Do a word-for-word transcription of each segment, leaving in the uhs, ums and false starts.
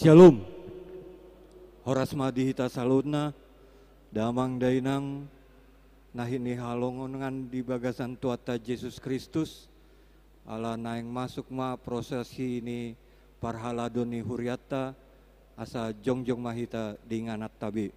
Shalom. Horas ma di hita saluhutna, damang dainang, na hinihalongonan di bagasan Tuhanta Jesus Kristus, ala naeng masuk ma prosesi ni parhalado ni hurianta, asa jongjong ma hita di ingananta be.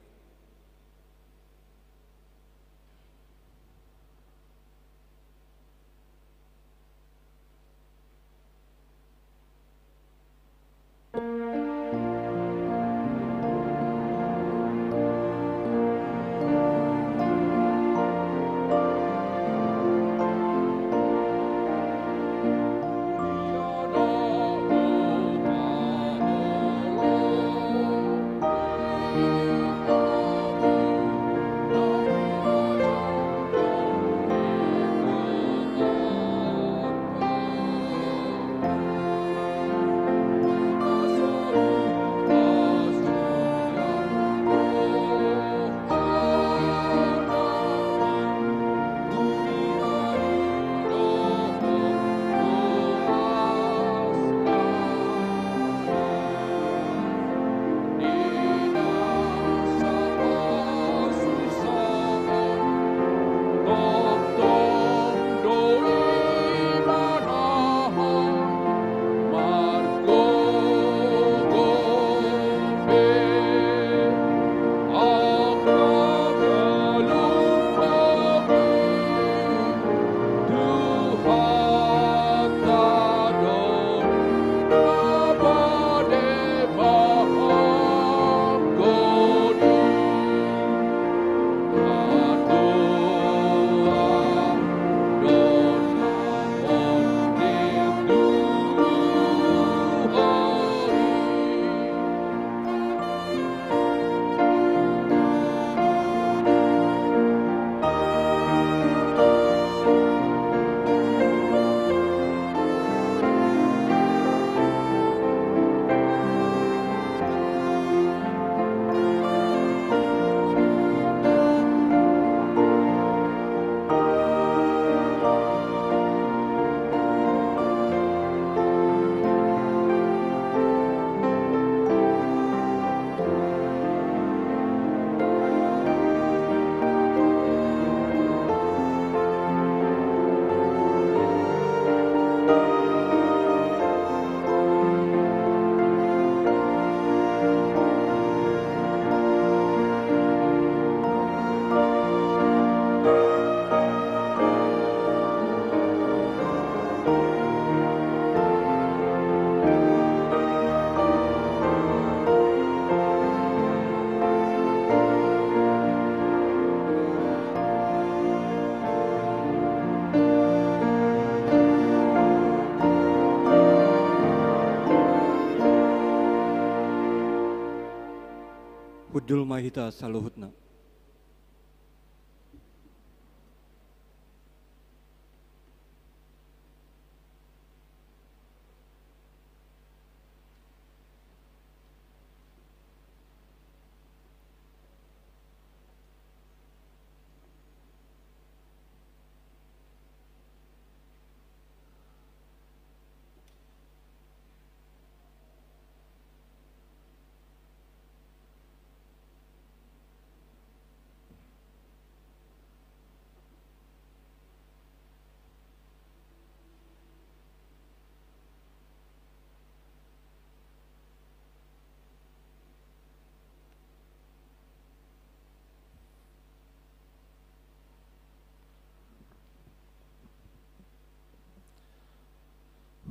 Hundul ma hita saluhutna.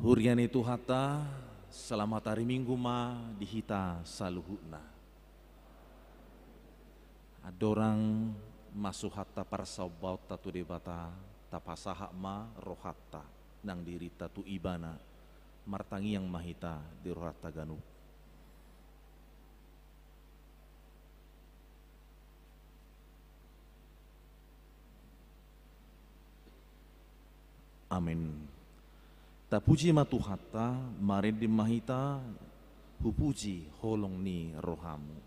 Huria ni Tuhanta, selamat ari Minggu ma di hita saluhutna. Andorang masuhanta parsaombaonta tu Debata, tapasahat ma rohanta nang dirinta tu Ibana, martangiang ma hita di rohanta ganup. Amen. Tapuji ma Tuhanta, marende ma hita, hupuji holong ni rohamu.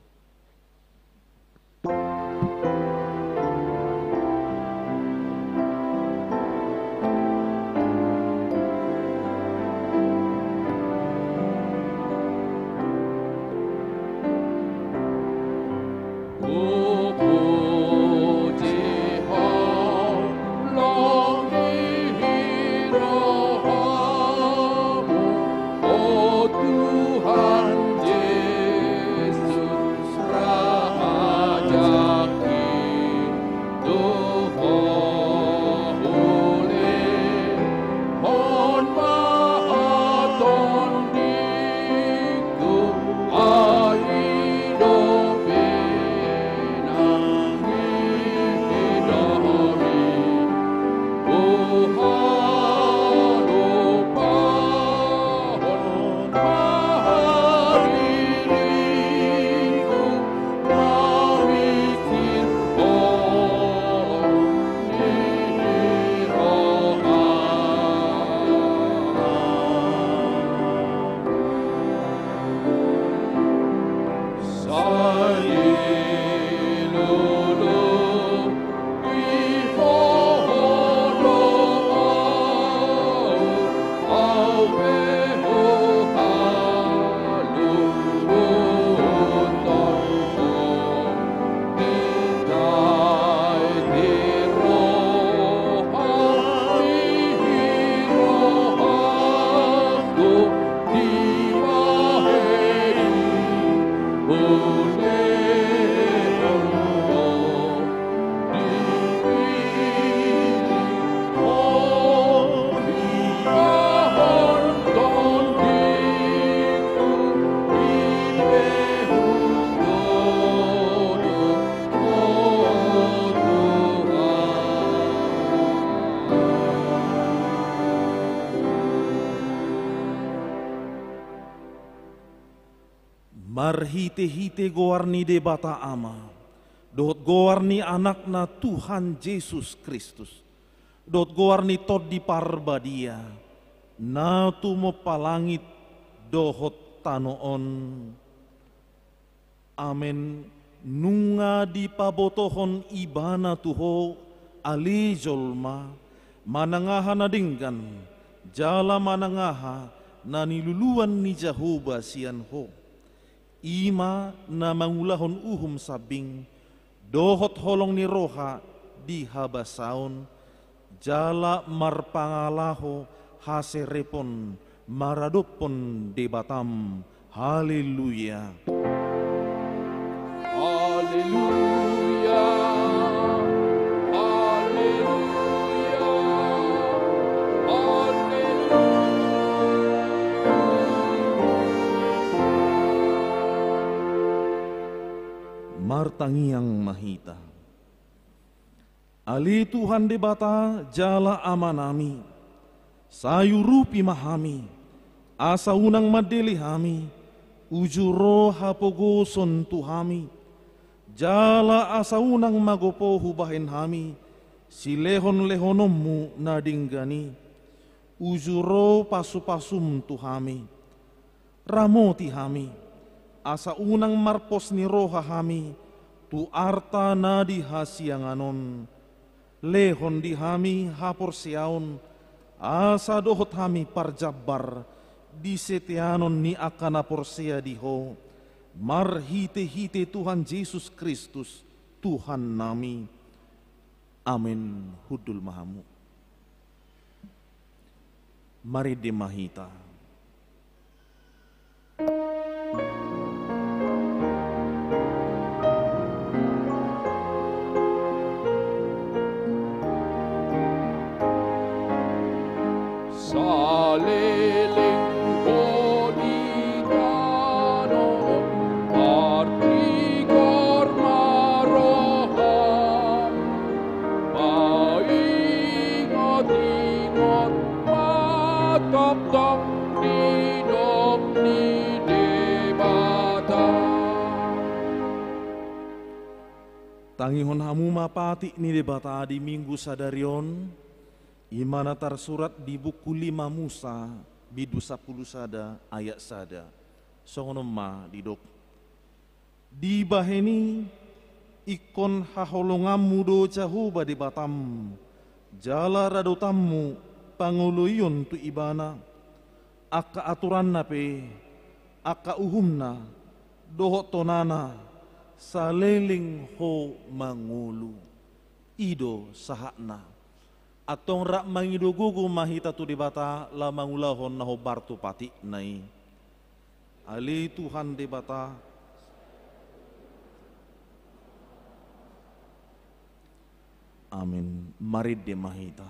Marhite-hite goar ni Debata Ama, dohot goar ni Anakna Tuhan Jesus Kristus, dohot goar ni Tondi Parbadia, na tumompa langit dohot tano on. Amen. Nunga dipabotohon Ibana tu ho, ale jolma, manang aha na denggan, jala manang aha na niluluan ni Jahowa sian ho. I ma na mangulahon uhum sambing, dohot holong ni roha di habasaon, jala marpangalaho haserepon maradophon Debatam. Haleluya. Haleluya. Haleluya. Haleluya. Martangiang ma hita. Ale Tuhan Debata jala Amanami, sai urupi ma hami, asa unang mandele hami, uju ro hapogoson tu hami, jala asa unang magopo hubahen hami silehon-lehononmu na denggan i, uju ro pasu-pasum tu hami. Ramoti hami, asa unang marpos ni roha hami tu arta na di hasiangan on. Lehon di hami haporseaon, asa dohot hami parjambar di seteanon ni angka na porsea di ho, marhite-hite Tuhan Jesus Kristus, Tuhannami. Amen. Hundul ma hamu. Marende ma hita. Saleleng ho di tano on, martigor ma roham, maingot-ingot ma tongtong didok ni Debata. Tangihon hamu ma patik ni Debata di Minggu sadari on, i ma na tarsurat di buku lima Musa, bindu sampulu sada, ayat sada. Songon on ma didok. Dibahen i, ingkon haholonganmu do Jahowa Debatam, jala radotanmu pangoloion tu Ibana, angka aturanna pe, angka uhumna, dohot tonana, saleleng ho mangolu. I do sahatna. Antong rap mangido gogo ma hita tu Debata laho mangulahon na hombar tu patikna i. Ale Tuhan Debata. Amin. Marende ma hita.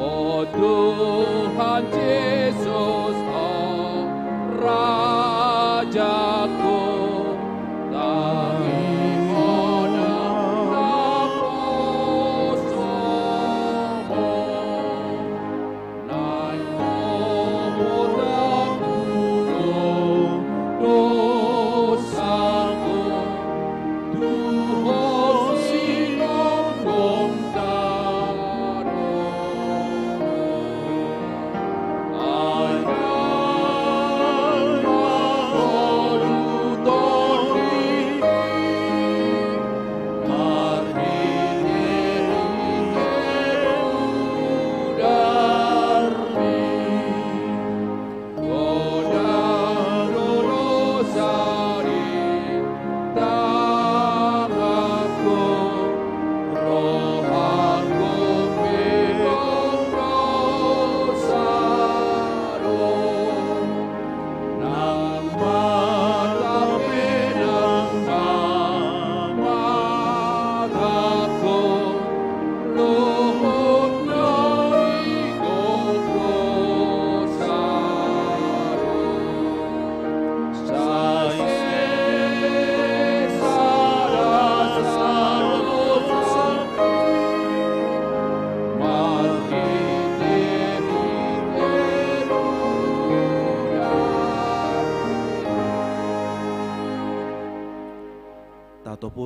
O Tuhan Jesus, o Rajaku, tangihon ma naposomu. Naeng huboto dosaku, tu ho sinonggom tano.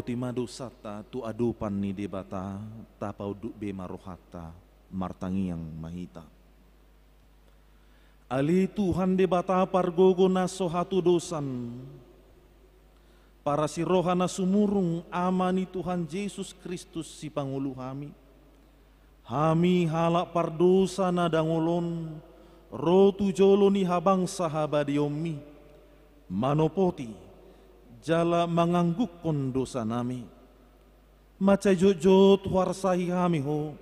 Botima dosanta tu adopan ni Debata, tapaunduk be ma rohanta, martangiang ma hita. Ale Tuhan Debata pargogo na so hatudosan, parasi roha na sumurung, Ama ni Tuhan Jesus Kristus sipangolu hami. Hami halak pardosa na dangol on, ro tu jolo ni habangsa habadiaonmi, manopoti, jala manganggungkon dosanami. Mansai jotjot huarsai hami Ho,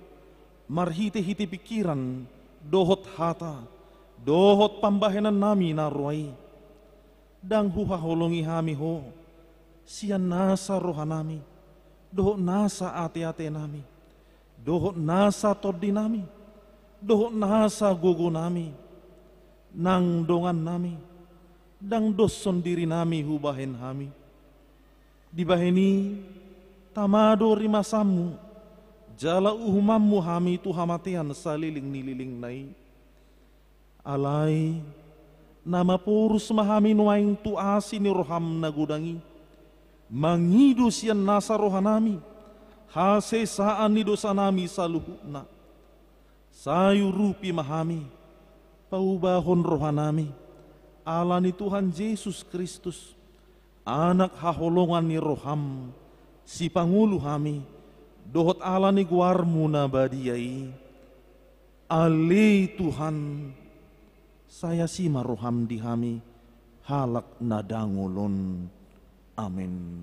marhitehite pingkiran, dohot hata, dohot pambahenannami na roa i. Ndang huhaholongi hami Ho, sian nasa rohanami, dohot nasa ateatenami, dohot nasa tondinami, dohot nasa gogonami, nang dongannami, ndang doshon dirinami hubahen hami. Dibahen i, tama do rimasanmu, jala uhumanmu hami tu hamatean saleleng ni lelengna i. Alai, na maporus ma hami nuaeng tu asi ni roham na godang i, mangido sian nasa rohanami, hasesaan ni dosanami saluhutna. Sai urupi ma hami, paubahon rohanami, ala ni Tuhan Jesus Kristus, Anak haholongan ni roham, sipangolu hami, dohot ala ni goarmu na badia i. Ale Tuhan, sai asi ma roham di hami, halak na dangol on. Amen.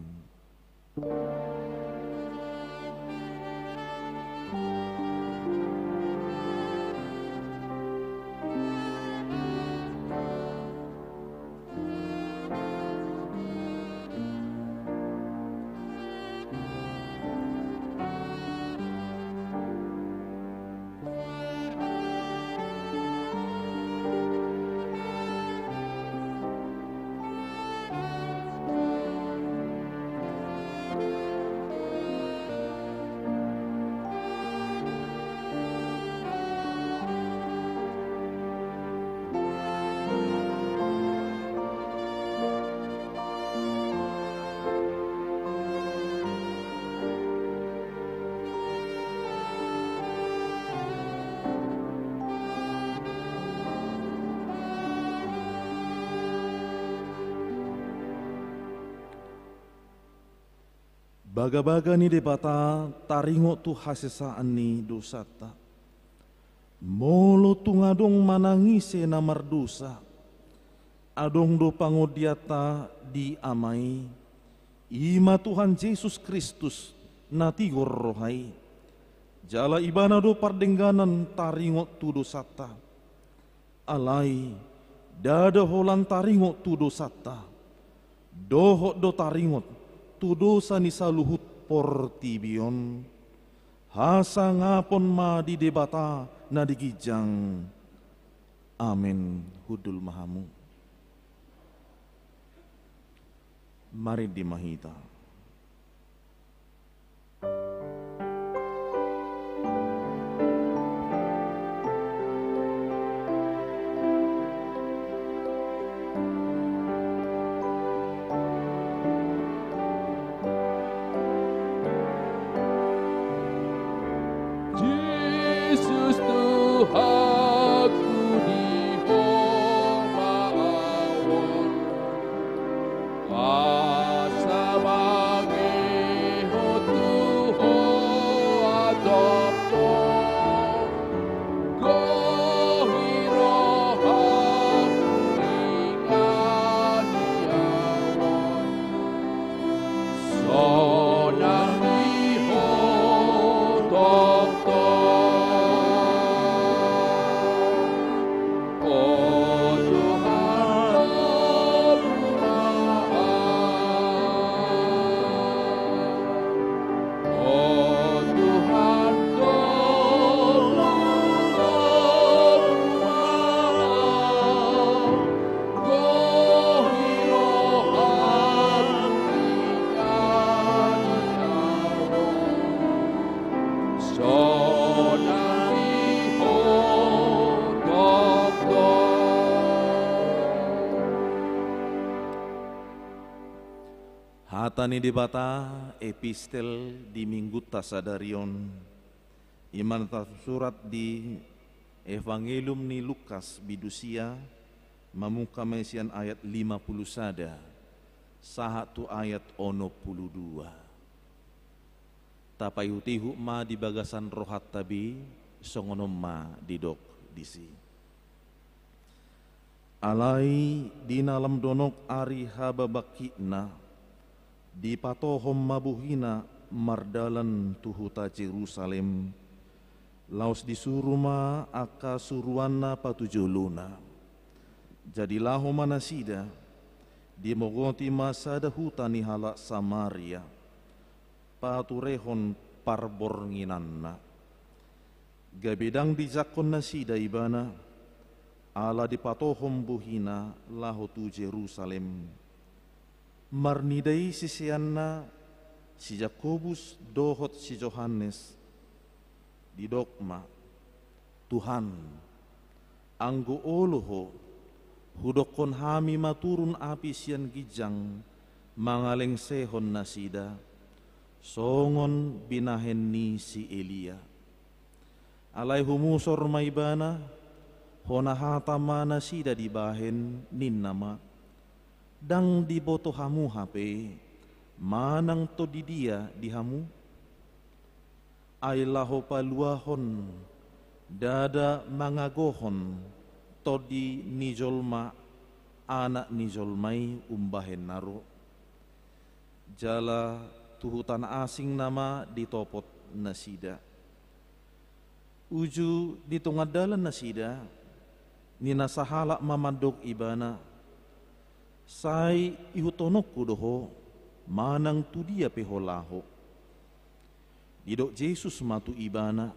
Bagabaga ni Debata taringot tu hasesaan ni dosanta. Molo tung adong manang ise na mardosa, adong do pangondianta di Ama i, i ma Tuhan Jesus Kristus na tigor roha i. Jala Ibana do pardengganan taringot tu dosanta. Alai, ndada holan taringot tu dosanta, dohot do taringot tu dosa ni saluhut portibi on. Hasangapon ma di Debata na di ginjang. Amen. Hundul ma hamu. Marende ma hita. Jesus Tuhanku, di Ho ma ahu on. Asa mangihut tu Ho antong, gohi rohangku ingani ahu on. Sonang di Ho tongtong. O Tuhan, tolong ma ahu. O Tuhan, tolong ma ahu. Gohi roham ingani ahu. Sonang di Ho tongtong. Hata ni Debata, epistel di Minggunta sadari on, i ma na tarsurat di Evangelium ni Lukas bindu sia, mamungka ma i sian ayat lima pulu sada sahat tu ayat onom pulu dua. Tapaihutihut ma di bagasan rohanta be, songon on ma didok disi. Alai di na lam donok ari hababangkitna, dipatohom ma bohina mardalan tu huta Jerusalem, laos disuru ma angka suruanna patujolona. Jadi laho ma nasida, dimogoti ma sada huta ni halak Samaria, paturehon parbornginanna. Gabe ndang dijangkon nasida ibana, ala dipatohom bohina laho tu Jerusalem. Marnida i siseanna, si Jakobus dohot si Johannes, didok ma: Tuhan, anggo olo Ho, hudokkon hami ma turun api sian ginjang mangalengsehon nasida, songon binahen ni si Elia. Alai humusor ma ibana, hona hata ma nasida dibahen, ninna ma: Ndang diboto hamu hape, manang tondi dia di hamu? Ai laho paluahon, ndada mangagohon Tondi ni jolma, Anak ni jolma i umbahen na ro. Jala tu huta na asing nama ditopot nasida. Uju di tonga dalan nasida, ninna sahalak ma mandok ibana: Sai ihuthononku do Ho, manang tu dia pe Ho laho. Didok Jesus ma tu ibana: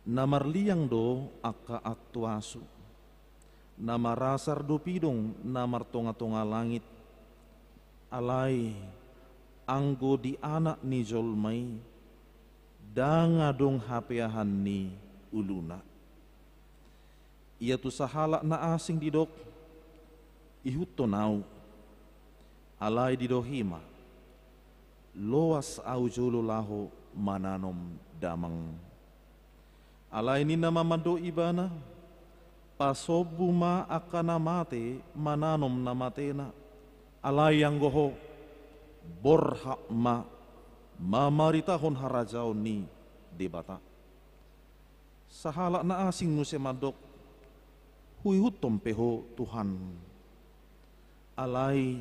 Na marliang do angka antuasu, na marasar do pidong na martongatonga langit. Alai anggo di Anak ni jolma i, ndang adong hapeahan ni uluna. Ia tu sahalak na asing didok: Ihuthon ahu. Alai didok i ma: Loas ahu jolo laho mananom damang. Alai ninna ma mandok ibana: Pasombu ma angka na mate mananom na matena. Alai anggo ho, borhat ma mamaritahon harajaon ni Debata. Sahalak na asing muse mandok: Huihuthon pe Ho, Tuhan. Alai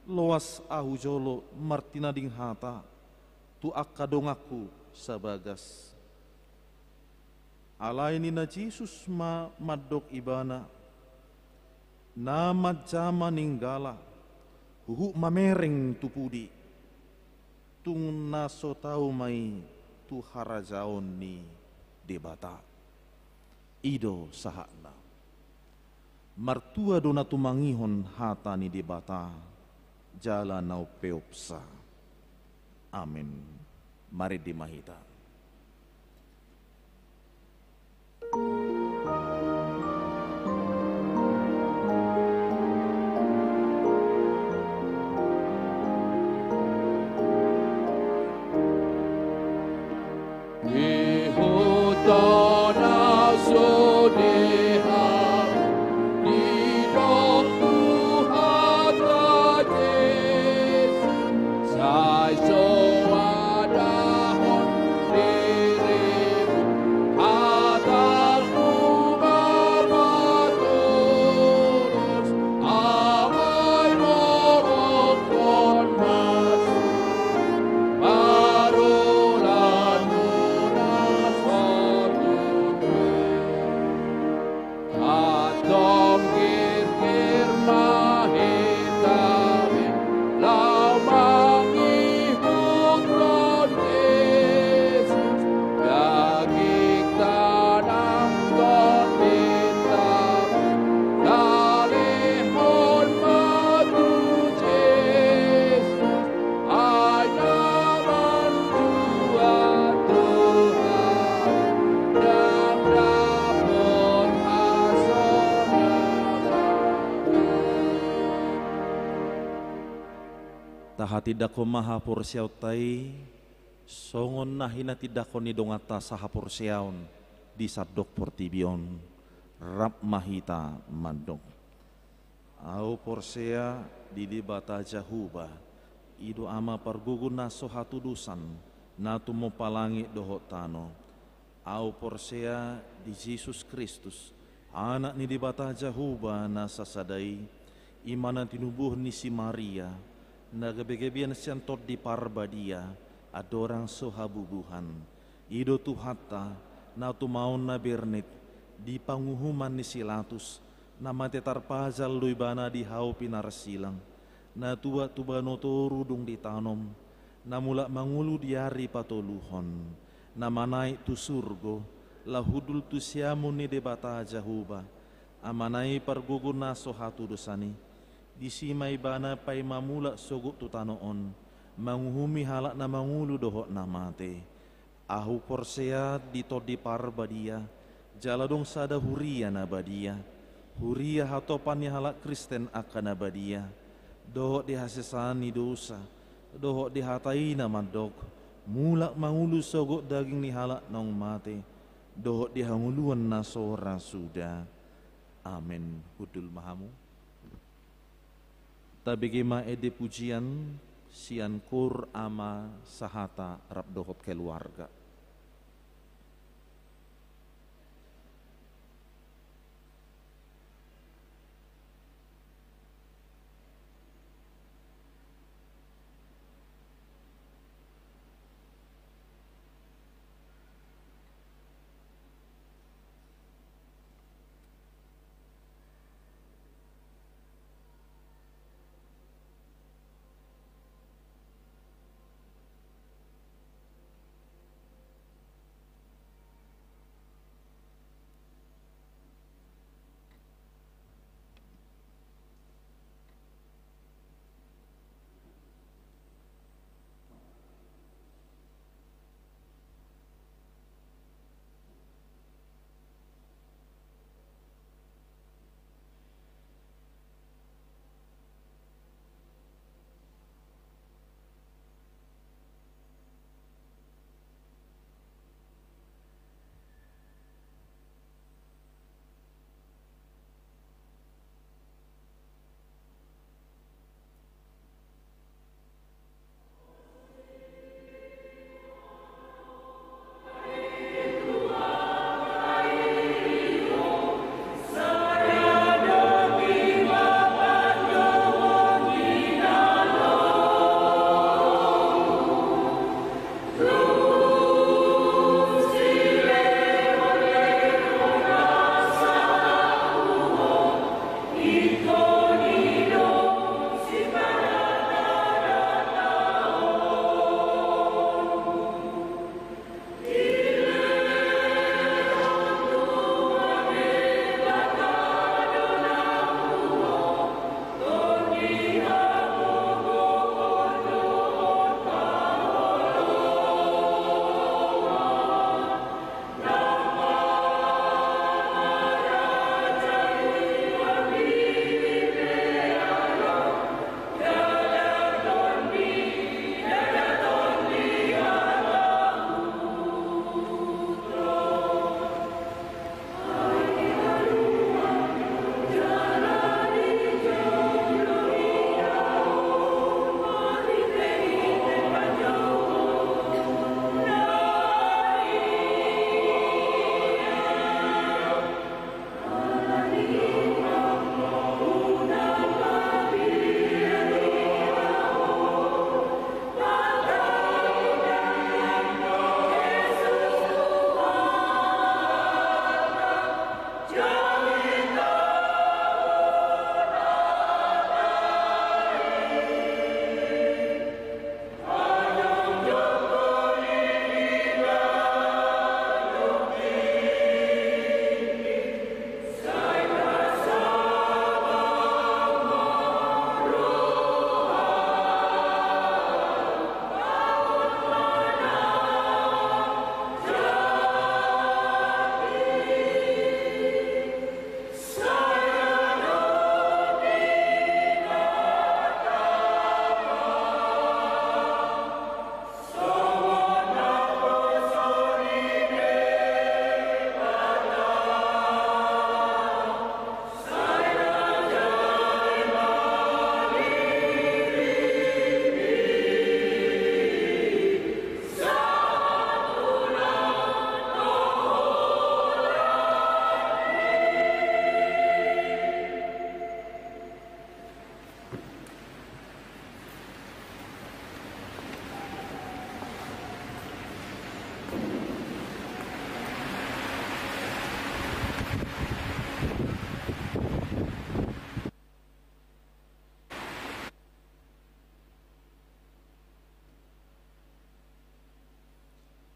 loas ahu jolo martinading hata tu angka donganku sabagas. Alai ninna Jesus ma mandok ibana: Na manjama ninggala, huhut mamereng tu pudi. Tung na so tau ma i tu harajaon ni Debata. I do sahatna. Martua do na tumangihon hata ni Debata jala na umpeopsa. Amen. Marende ma hita. Ihut do na so dihau didok Tuhanta Jesus, sai so adahon dirimu, hatangku ma patoros, amai rohangkon masu, parolanmuna Hatindangkon ma haporseaonta i, songon na hinatindangkon ni donganta sahaporseaon di sandok portibi on. Rap ma hita mandok. Ahu porsea di Debata Jahowa, i do Ama pargogo na so hatudosan, na tumompa langit dohot tano. Ahu porsea di Jesus Kristus, Anak ni Debata Jahowa na sasada i, i ma na tinubuhon ni si Maria, na gabegabean sian Tondi Parbadia, andorang so habubuhan. I do Tuhanta, na tumaon na bernit, di panguhuman ni si Latus, na mate tarpajal do Ibana di hau pinarsilang, na tuat tu banua toru dung ditanom, na mulak mangolu di ari patoluhon, na manaek tu surgo, laho hundul tu siamun ni Debata Jahowa, Amana i pargogo na so hatudosan i. Disi ma Ibana paima mulak sogot tu tano on, manguhumi halak na mangolu dohot na mate. Ahu porsea di Tondi Parbadia, jala adong sada huria na badia, huria hatopan ni halak Kristen angka na badia, dohot di hasesaan ni dosa, dohot di hata i na mandok, mulak mangolu sogot daging ni halak naung mate, dohot di hangoluan na so ra suda. Amen. Hundul ma hamu. Tabege ma ende pujian sian koor Ama sahata rap dohot keluarga.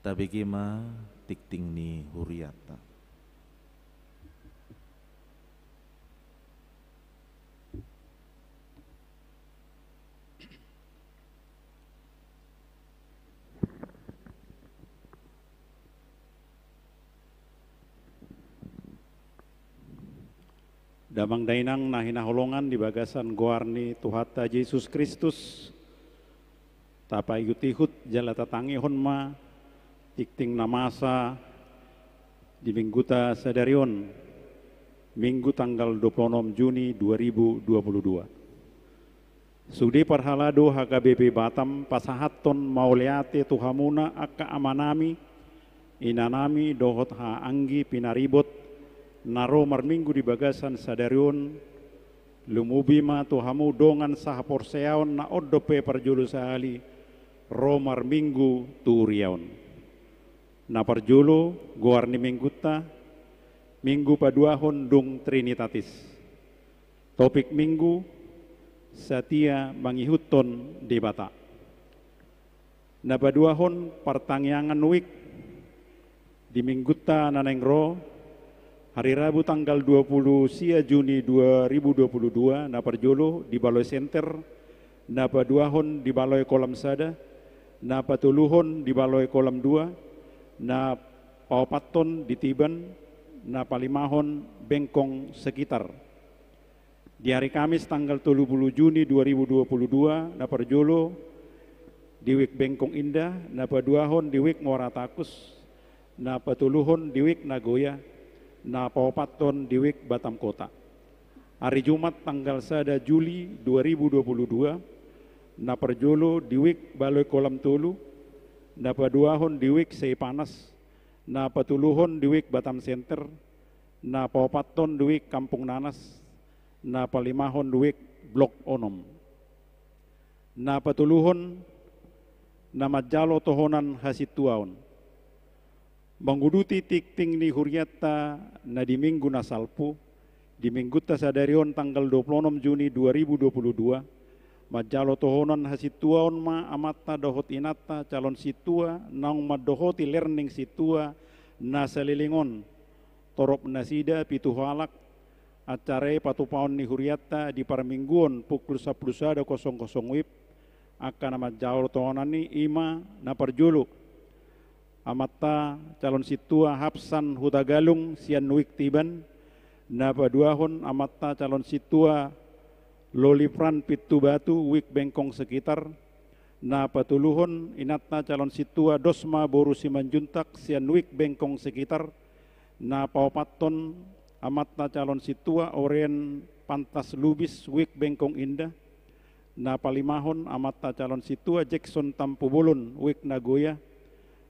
Tabege ma tingting ni hurianta. Damang dainang na hinaholongan di bagasan goar ni Tuhanta Jesus Kristus, tapaihut-ihut jala tatangihon ma tingting na masa di mingguta sadari on, Minggu tanggal dua puluh enam Juni dua ribu dua puluh dua. Sude parhalado H K B P Batam pasahathon mauliate tu hamuna angka amanami, inanami dohot haha anggi pinaribot na ro marminggu di bagasan sadari on, lumobi ma tu hamu dongan sahaporseaon na on dope parjolo sahali ro marminggu tu huria on. Na parjolo, goar ni minggunta, Minggu paduahon dung Trinitatis. Topik Minggu, satia mangihuthon Debata. Na paduahon, partangiangan wijk di minggunta na naeng ro, hari Rabu tanggal dua puluh sia Juni dua ribu dua puluh dua, na parjolo di Baloi Center, na paduahon di Baloi Kolam sada, na patoluhon di Baloi Kolam dua, na paopathon di Tiban, na palimahon Bengkong sekitar. Di hari Kamis tanggal tolu puluh Juni dua ribu dua puluh dua, na parjolo di wijk Bengkong Indah, na paduahon di wijk Muara Takus, na patoluhon di wijk Nagoya, na paopathon di wijk Batam Kota. Hari Jumat tanggal sada Juli dua ribu dua puluh dua, na parjolo di wijk Baloi Kolam tolu, na paduahon di wijk Seipanas, na patoluhon di wijk Batam Center, na paopathon di wijk Kampung Nanas, na palimahon di wijk Blok onom. Na patoluhon, na manjalo tohonan hasintuaon. Manguduti tingting ni hurianta na di Minggu na salpu, di minggunta sadari on tanggal dua puluh enam Juni dua ribu dua puluh dua, manjalo tohonan hasintuaon ma amanta dohot inanta calon sintua naung mandohoti learning sintua na saleleng on, torop nasida pitu halak. Acara i patupaon ni hurianta di parmingguon pukul sampulu sada kosong kosong wib. Angka na manjalo tohonan i ima na parjolo, amanta calon sintua Hapsan Hutagalung sian wijk Tiban, na paduahon amanta calon sintua Lolipran Pintubatu wijk Bengkong sekitar, na patoluhon inanta calon sintua Dosma boru Simanjuntak sian wijk Bengkong sekitar, na paopathon amanta calon sintua Oren Pantas Lubis wijk Bengkong Indah, na palimahon amanta calon sintua Jackson Tampubolon wijk Nagoya,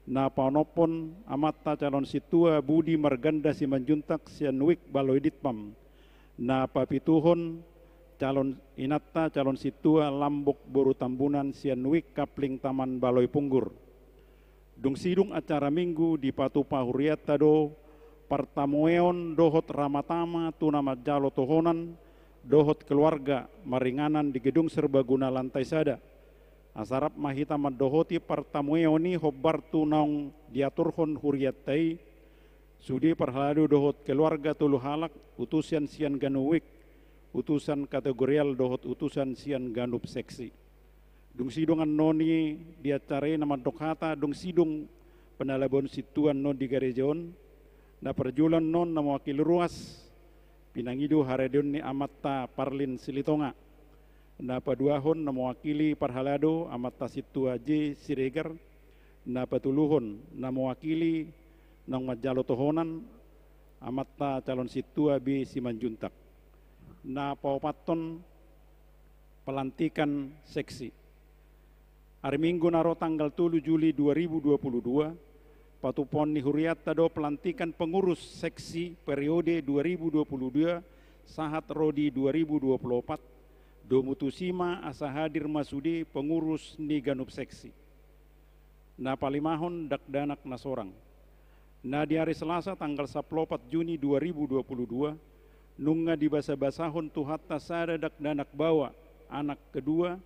na paonomhon amanta calon sintua Budi Marganda Simanjuntak sian wijk Baloi Ditpam, na papituhon calon inanta calon sintua Lambok boru Tambunan sian wijk Kapling Taman Baloi Punggur. Dung sidung acara Minggu dipatupa hurianta do partamueon dohot ramatama tu na manjalo tohonan dohot keluarga maringanan di Gedung Serbaguna lantai sada. Asa rap ma hita mandohoti partamueon i hombar tu naung diaturhon hurianta i, sude parhalado dohot keluarga tolu halak, utusan sian ganup wijk, utusan kategorial dohot utusan sian ganup seksi. Dung sidung annon i di acara i na mandok hata, dung sidung panalabaon sintua annon di gareja on, na parjolo annon na mewakili ruas, pinangido haradeon ni amanta Parlin Silitonga. Na paduahon na mewakili parhalado amanta sintua J Siregar, na patoluhon na mewakili naung manjalo tohonan amanta calon sintua B Simanjuntak. Na paopathon pelantikan seksi. Hari Minggu na ro tanggal tolu Juli dua ribu dua puluh dua, patupaon ni hurianta do pelantikan pengurus seksi periode dua ribu dua puluh dua sahat ro di dua ribu dua puluh opat, domu tusi ma asa hadir ma sude pengurus ni ganup seksi. Na palimahon dakdanak na sorang. Na di hari Selasa tanggal sampulu opat Juni dua ribu dua puluh dua, nunga dibasabasahon Tuhanta sada dakdanak baoa, anak kedua,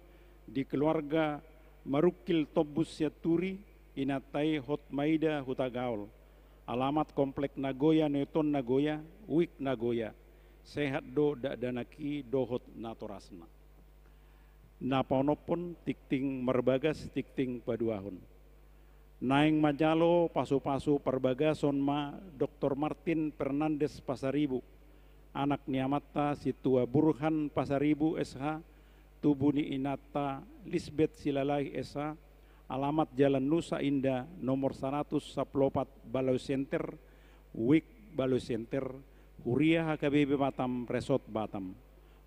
di keluarga Marungkil Tombus Sianturi, Inanta i Hotmaida Hutagaol. Alamat Komplek Nagoya Newton Nagoya, Wik Nagoya. Sehat do dakdanak i dohot natorasna. Na paonomhon, tingting marbagas, tingting paduahon. Naeng manjalo pasupasu parbagason ma Doktor Martin Fernandes Pasaribu, anak ni amanta Sintua Burhan Pasaribu S H, tubu ni inanta Lisbet Silalahi S H, alamat Jalan Nusa Indah, nomor saratus sampulu opat, Baloy Center, Wik Baloy Center, Huria H K B P Batam, Resort Batam.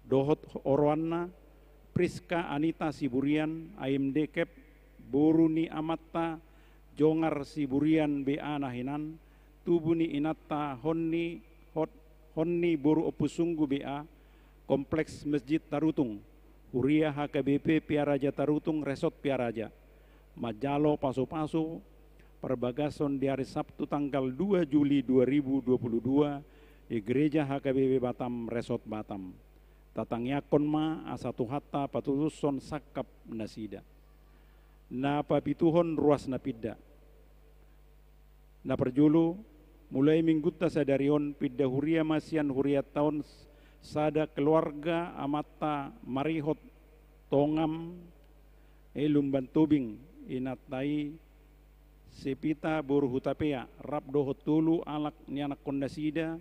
Dohot oroanna, Priska Anita Siburian, A M D Kep, boru ni amanta Jongar Siburian B A na hinan, tubu ni inanta Honni, Hot-, Honni boru Ompusunggu B A, Kompleks Masjid Tarutung, Huria H K B P Piaraja Tarutung, Resort Piaraja. Manjalo pasupasu parbagason di ari Sabtu tanggal dua Juli dua ribu dua puluh dua di Gereja H K B P Batam, Resort Batam. Tatangiangkon ma asa Tuhanta patutushon sangkap nasida. Na papituhon, ruas na pinda. Na parjolo, mulai minggunta sadari on pinda huria ma sian hurianta on sada keluarga, amanta Marihot Tongam, eh, Lumban Tobing, inanta i Sepita boru Hutapea, rap dohot tolu halak ni anakkon nasida,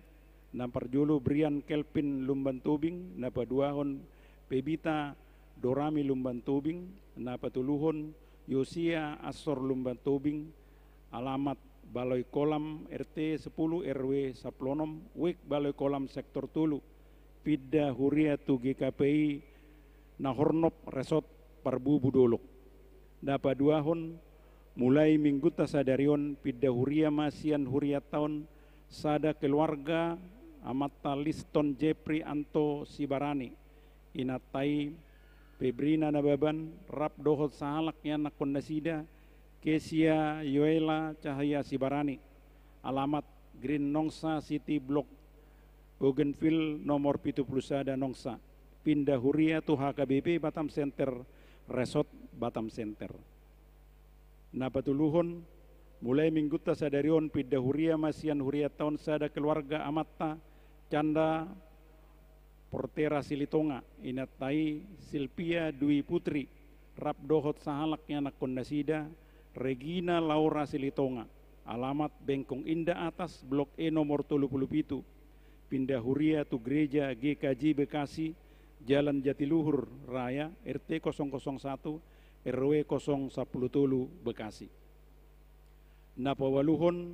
na parjolo Brian Kelvin Lumban Tobing, na paduahon Pebita Dorami Lumban Tobing, na patoluhon Yosia Assor Lumban Tobing, alamat Baloy Kolam, R T sepuluh, R W sampulu onom, Wik Baloy Kolam, Sektor tolu, pinda huria tu G K P I Nahornop, Resort Parbubu Dolok. Na paduahon, mulai minggunta sadari on pinda huria ma sian hurianta on sada keluarga, amanta Liston Jepri Anto Sibarani, inanta i Febrina Nababan, rap dohot sahalak ni anakkon nasida, Kesia Yoela Cahaya Sibarani, alamat Green Nongsa City Block, Bougainville nomor pitu pulu sada Nongsa, pinda huria tu H K B P Batam Center, Resort Batam Center. Na patoluhon, mulai minggunta sadari on pinda huria ma sian hurianta on sada keluarga, amanta Canda Portera Silitonga, inanta i Silvia Dwi Putri, rap dohot sahalak ni anakkon nasida, Regina Laura Silitonga, alamat Bengkong Indah Atas, Blok E nomor tolu pulu pitu, pinda huria tu Gereja G K J Bekasi, Jalan Jatiluhur Raya, R T kosong kosong satu, R W kosong sampulu tolu, Bekasi. Na paualuhon,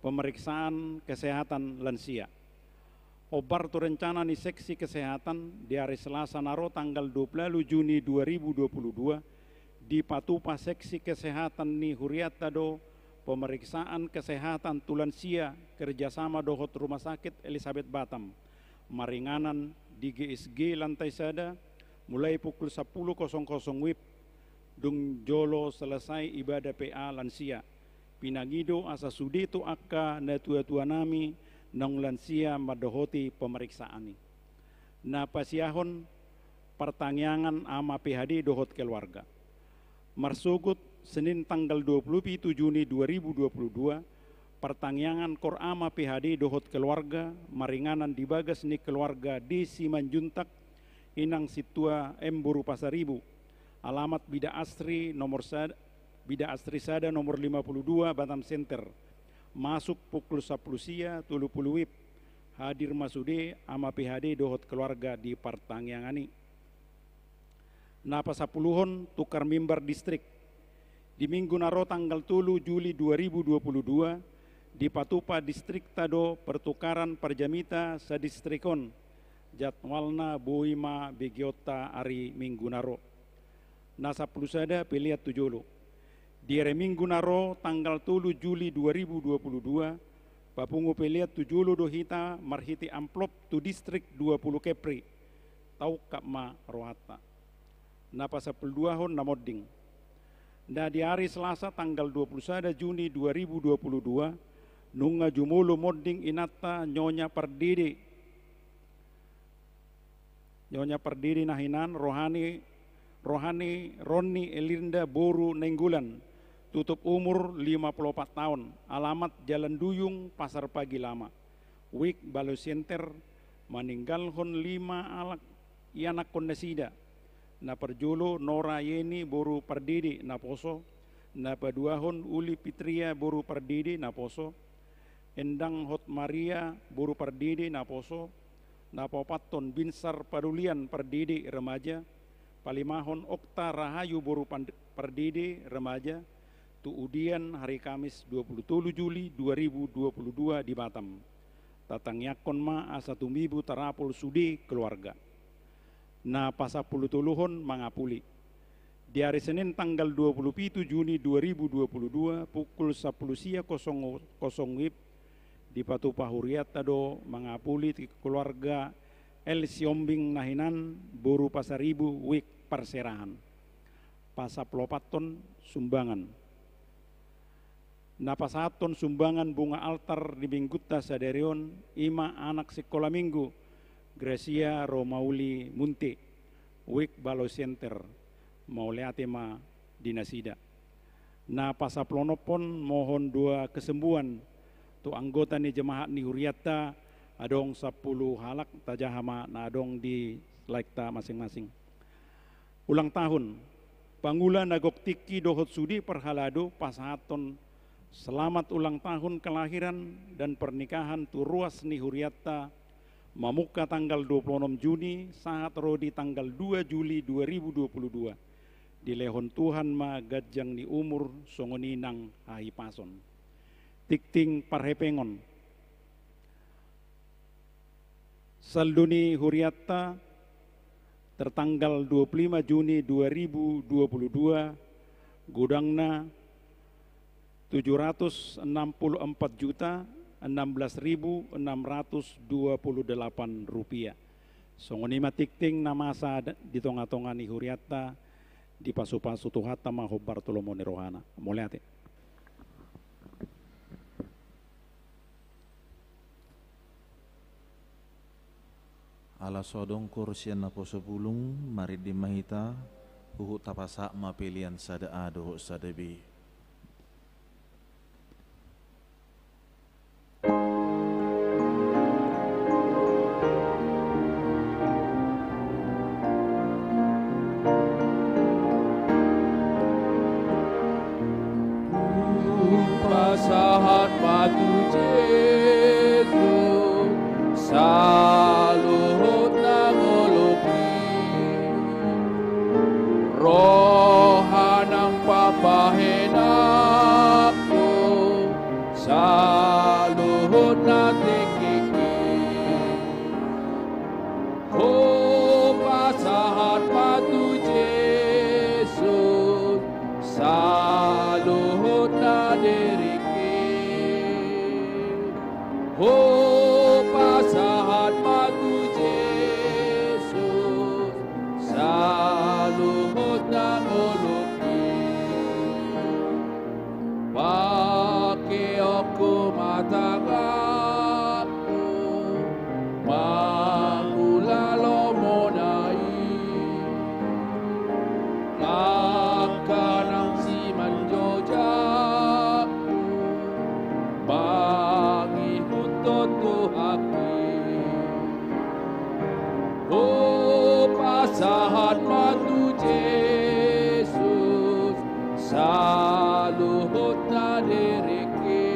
pemeriksaan kesehatan lansia. Hombar tu rencana ni seksi kesehatan, di ari Selasa na ro tanggal dua pulu ualu Juni dua ribu dua puluh dua, dipatupa seksi kesehatan ni hurianta do pemeriksaan kesehatan tu lansia kerjasama dohot Rumah Sakit Elizabeth Batam, maringanan di G S G lantai sada, mulai pukul sampulu kosong kosong WIB, dung jolo selesai ibadah P A lansia. Pinangido asa sude tu angka natuatuanami naung lansia mandohoti pemeriksaan i. Na pasiahon, partangiangan ama P H D dohot keluarga. Marsogot Senin tanggal dua pulu pitu Juni dua ribu dua pulu dua, partangiangan KOR ama P H D dohot keluarga, maringanan di bagas ni keluarga D Simanjuntak, inang Sintua M boru Pasaribu, alamat Bida Asri nomor sad-, Bida Asri sada nomor lima pulu dua, Batam Center. Masuk pukul sampulu sia tolu pulu WIB. Hadir ma sude ama P H D dohot keluarga di partangiangan i. Na pasampuluhon, tukar mimbar distrik. Di minggu na ro tanggal tolu Juli dua ribu dua pulu dua, dipatupa distrikta do pertukaran parjamita sadistrikon. Jadwalna boi ma begeonta ari Minggu na ro. Na sampulu sada, pelean tu jolo. Di ari Minggu na ro tanggal tolu Juli dua ribu dua pulu dua, papungu pelean tu jolo do hita marhite amplop tu distrik dua pulu Kepri. Taungkap ma rohanta. Na pasampulu duahon, na monding. Na di ari Selasa tanggal dua pulu sada Juni dua ribu dua pulu dua, nunga jumolo monding inanta Nyonya Pardede, Nyonya Pardede na hinan, rohani, rohani Ronni Elinda boru Nainggolan, Tutup umur lima pulu opat taon, alamat Jalan Duyung, Pasar Pagi Lama. Wijk Baloy Center, maninggalhon lima halak ianakhon nasida. Na parjolo Nora Yeni boru Pardede naposo, na paduahon Uli Fitria boru Pardede naposo, Endang Hotmaria boru Pardede naposo, na paopathon Binsar Padolian Pardede remaja, palimahon Okta Rahayu boru Pand-, Pardede remaja, tu udian hari Kamis dua pulu tolu Juli dua ribu dua puluh dua di Batam. Tatangiangkon ma asa tumibu tarapul sude keluarga. Na pasampulu toluhon mangapuli. Di hari Senin tanggal dua pulu pitu Juni dua ribu dua puluh dua pukul sampulu sia kosong kosong W I B dipatupa hurianta do mangapuli tu keluarga L Siombing na hinan boru Pasaribu, Wijk Parserahan. Pasampulu opathon sumbangan. Na pasahathon sumbangan bunga altar di minggunta sadari on, i ma anak sikola minggu, Gracia Romauli Munte, Wijk Baloy Center, mauliate ma di nasida. Na pasampulu onomhon mohon doa kesembuhan tu anggota ni jemaat ni hurianta, adong sampulu halak, tajaha ma na adong di laekta masing-masing. Ulang tahun, pangula na gok tingki dohot sude parhalado pasahathon selamat ulang tahun kelahiran dan pernikahan tu ruas ni hurianta, mamungka tanggal dua pulu onom Juni sahat ro di tanggal dua Juli dua ribu dua puluh dua. Dilehon Tuhan ma ganjang ni umur songon i nang hahipason. Tingting parhepengon. Saldo ni hurianta tertanggal dua puluh lima Juni dua ribu dua puluh dua, godangna tujuh ratus enam puluh empat juta enam belas ribu enam ratus dua puluh delapan rupiah. Songon i ma tingting na masa da-, di tonga-tonga ni hurianta, dipasupasu Tuhanta ma hombar tu lomo ni rohana. Mauliate. Ala so adong ukur sian naposo bulung, marende ma hita, huhut tapasahat ma pelean sada A dohot sada B. Hupasahat ma tu Jesus saluhut na ngolungki, roha nang pambahenanku saluhut na tingkingki. Hupasahat ma tu Jesus saluhut na diringki. Hupasahat ma tu Jesus saluhut na ngolungki. Pakeonku ma tanganku mangula lomona i, langka nang simanjojak mangihuthon Tuhanki. Hupasahat ma tu Jesus saluhut na diringki.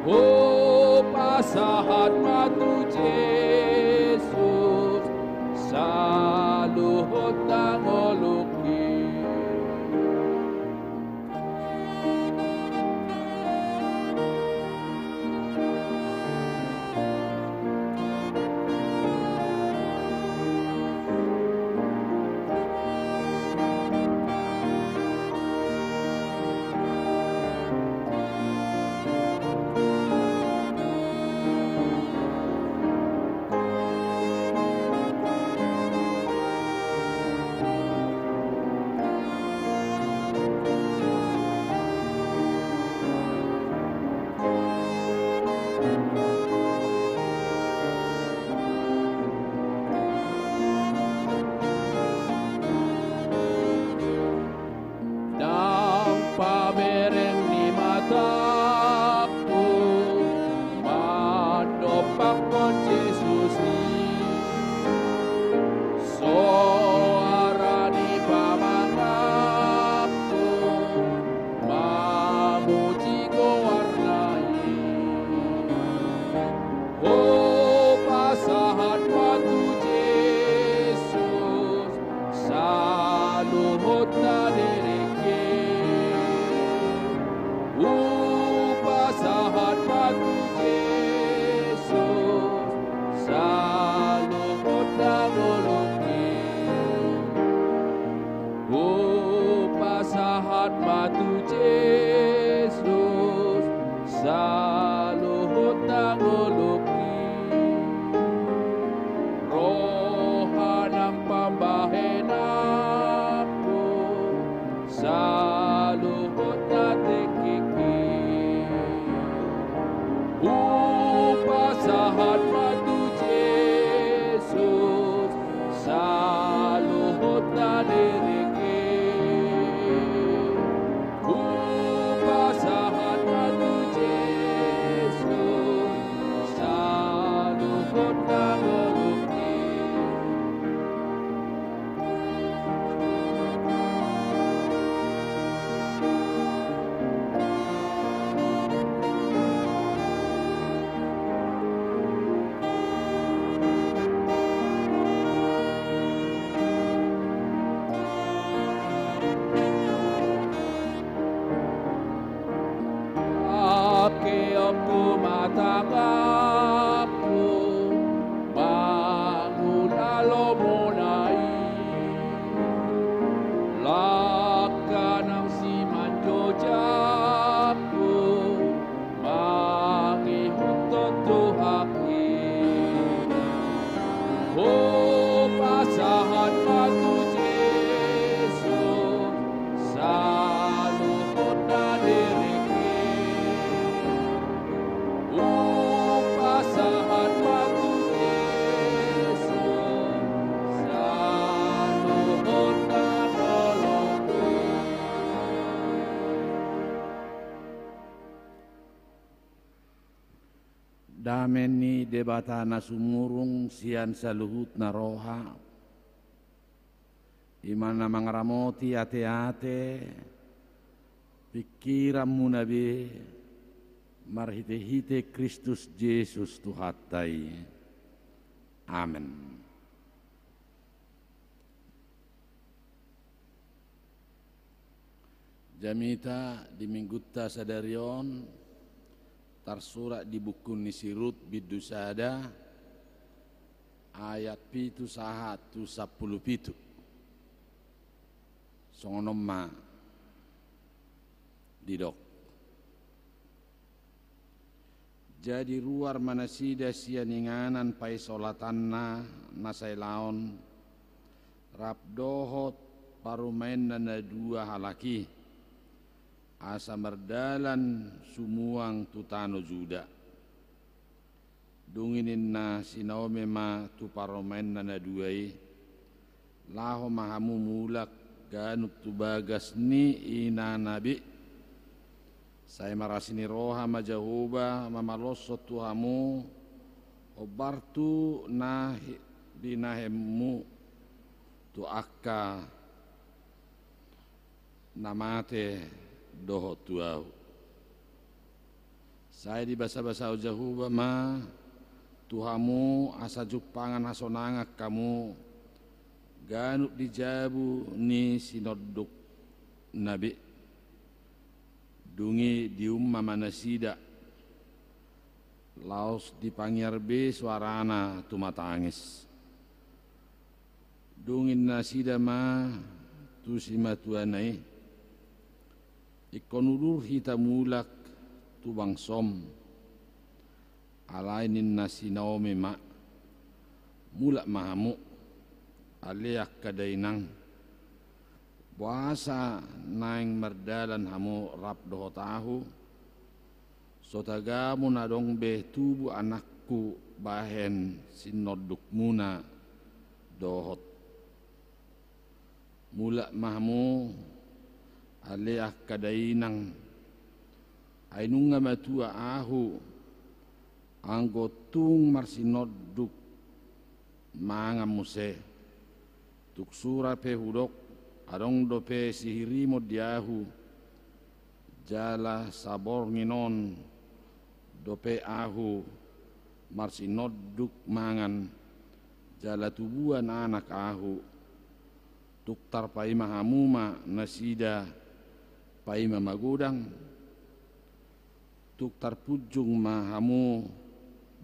Hupasahat ma tu Jesus saluhut na ngolungki. saluhut na ngolungki. Roha nang pambahenanku, saluhut na tingkingki. Hupasahat ma tu Jesus saluhut na diringki. Hupasahat ma tu Jesus saluhut na ngolungki. Langkeonku ma tanganku mangula lomona i. Langka nang simanjojangku mangihuthon Tuhan i. Hupasahat ma tu Jesus saluhut na diringki. Hupasahat ma tu Jesus saluhut na ngolungki. Dame ni Debata na sumurung sian saluhut na roha, i ma na mangaramoti ateate pingkiranmuna be, marhitehite Kristus Jesus Tuhanta i. Amen. Jamita di Minggunta sadari on tarsurat di buku ni si Rut bindu sada, ayat pitu sahat tu sampulu pitu. Songon on ma didok. Jadi ruar ma nasida sian inganan paisolatanna na sailaon, rap dohot parumaenna na dua halak i, asa mardalan sumuang tu tano Juda. Dung i ninna si Naomi ma tu parumaenna na dua i, laho ma hamu mulak ganup tu bagas ni inana be. Sai marasi ni roha ma Jahowa mamaloshon tu hamu hombar tu na hi-, binahenmu, tu angka na mate dohot tu ahu. Sai dibasabasahon Jahowa ma tu hamu asa jumpangan hasonangan hamu ganup di jabu ni sinondukna be. Dung i diumma ma nasida, laos dipangiar be soarana tumatangis. Dung i nasida ma tu simatuana i, ingkon udur hita mulak tu bangsom. Alai ninna si Naomi ma, mulak ma hamu, ale angka dainang. Boasa naeng mardalan hamu rap dohot ahu? So tagamon adong be tubu anakku bahen sinondukmuna dohot. Mulak ma hamu, ale angka dainang, ai nunga matua ahu, anggo tung marsinonduk mangan muse. Tung sura pe hudok, adong dope sihirimon di ahu, jala saborngin on dope ahu marsinonduk mangan, jala tubuan anak ahu. Tung tarpaima hamu ma nasida paima magodang. Tung tarpunjung ma hamu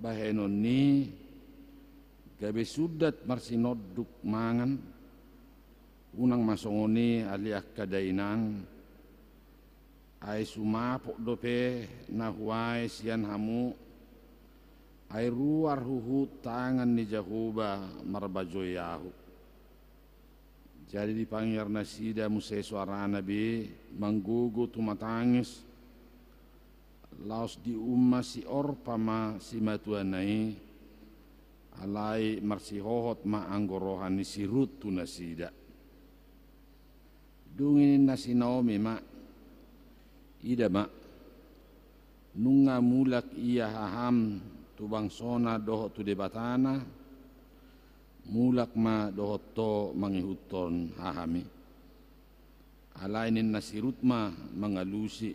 bahenon ni, gabe sundat marsinonduk mangan. Unang ma songon i, ale angka dainang. Ai sumapok dope na huae sian hamu, ai ruar huhut tangan ni Jahowa marbajoi ahu. Jadi dipangiar nasida muse soarana be manggogo tumatangis, laos diumma si Orpa ma simatuana i, alai marsihohot ma anggo roha ni si Rut tu nasida. Dung i ninna si Naomi ma: Ida ma, nunga mulak ia haham tu bangsona dohot tu Debatana, mulak ma dohot ho mangihuthon haham i. Alai ninna si Rut ma mangalusi: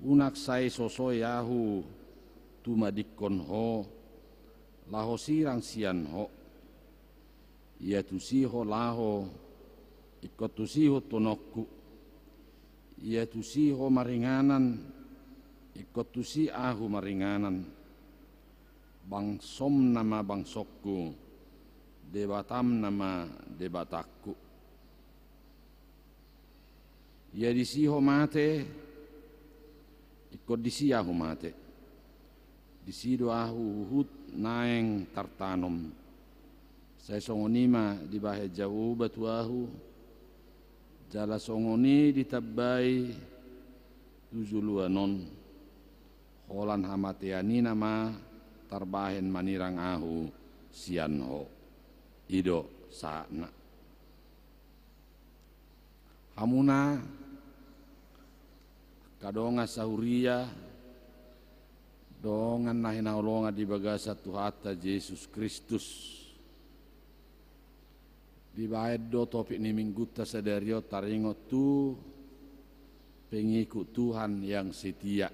Unang sai sosoi ahu tumadingkon ho, laho sirang sian ho. Ia tusi ho laho, ingkon tusi ho tonongku. Ia tusi ho maringanan, ingkon tusi ahu maringanan. Bangsom nama bangsongku, Debatam nama Debatangku. Ia disi ho mate, ingkon disi ahu mate. Disi do ahu huhut naeng tartanom. Sai songon i ma dibahen Jahowa tu ahu, jala songon i ditambai tu joloan on. Holan hamatean i nama tarbahen manirang ahu sian ho. I do sahatna. Hamuna angka dongan sahuria, dongan na hinaholongan di bagasan Tuhanta Jesus Kristus. Dibahen do topik ni Minggunta sadari on taringot tu pengikut Tuhan yang setia.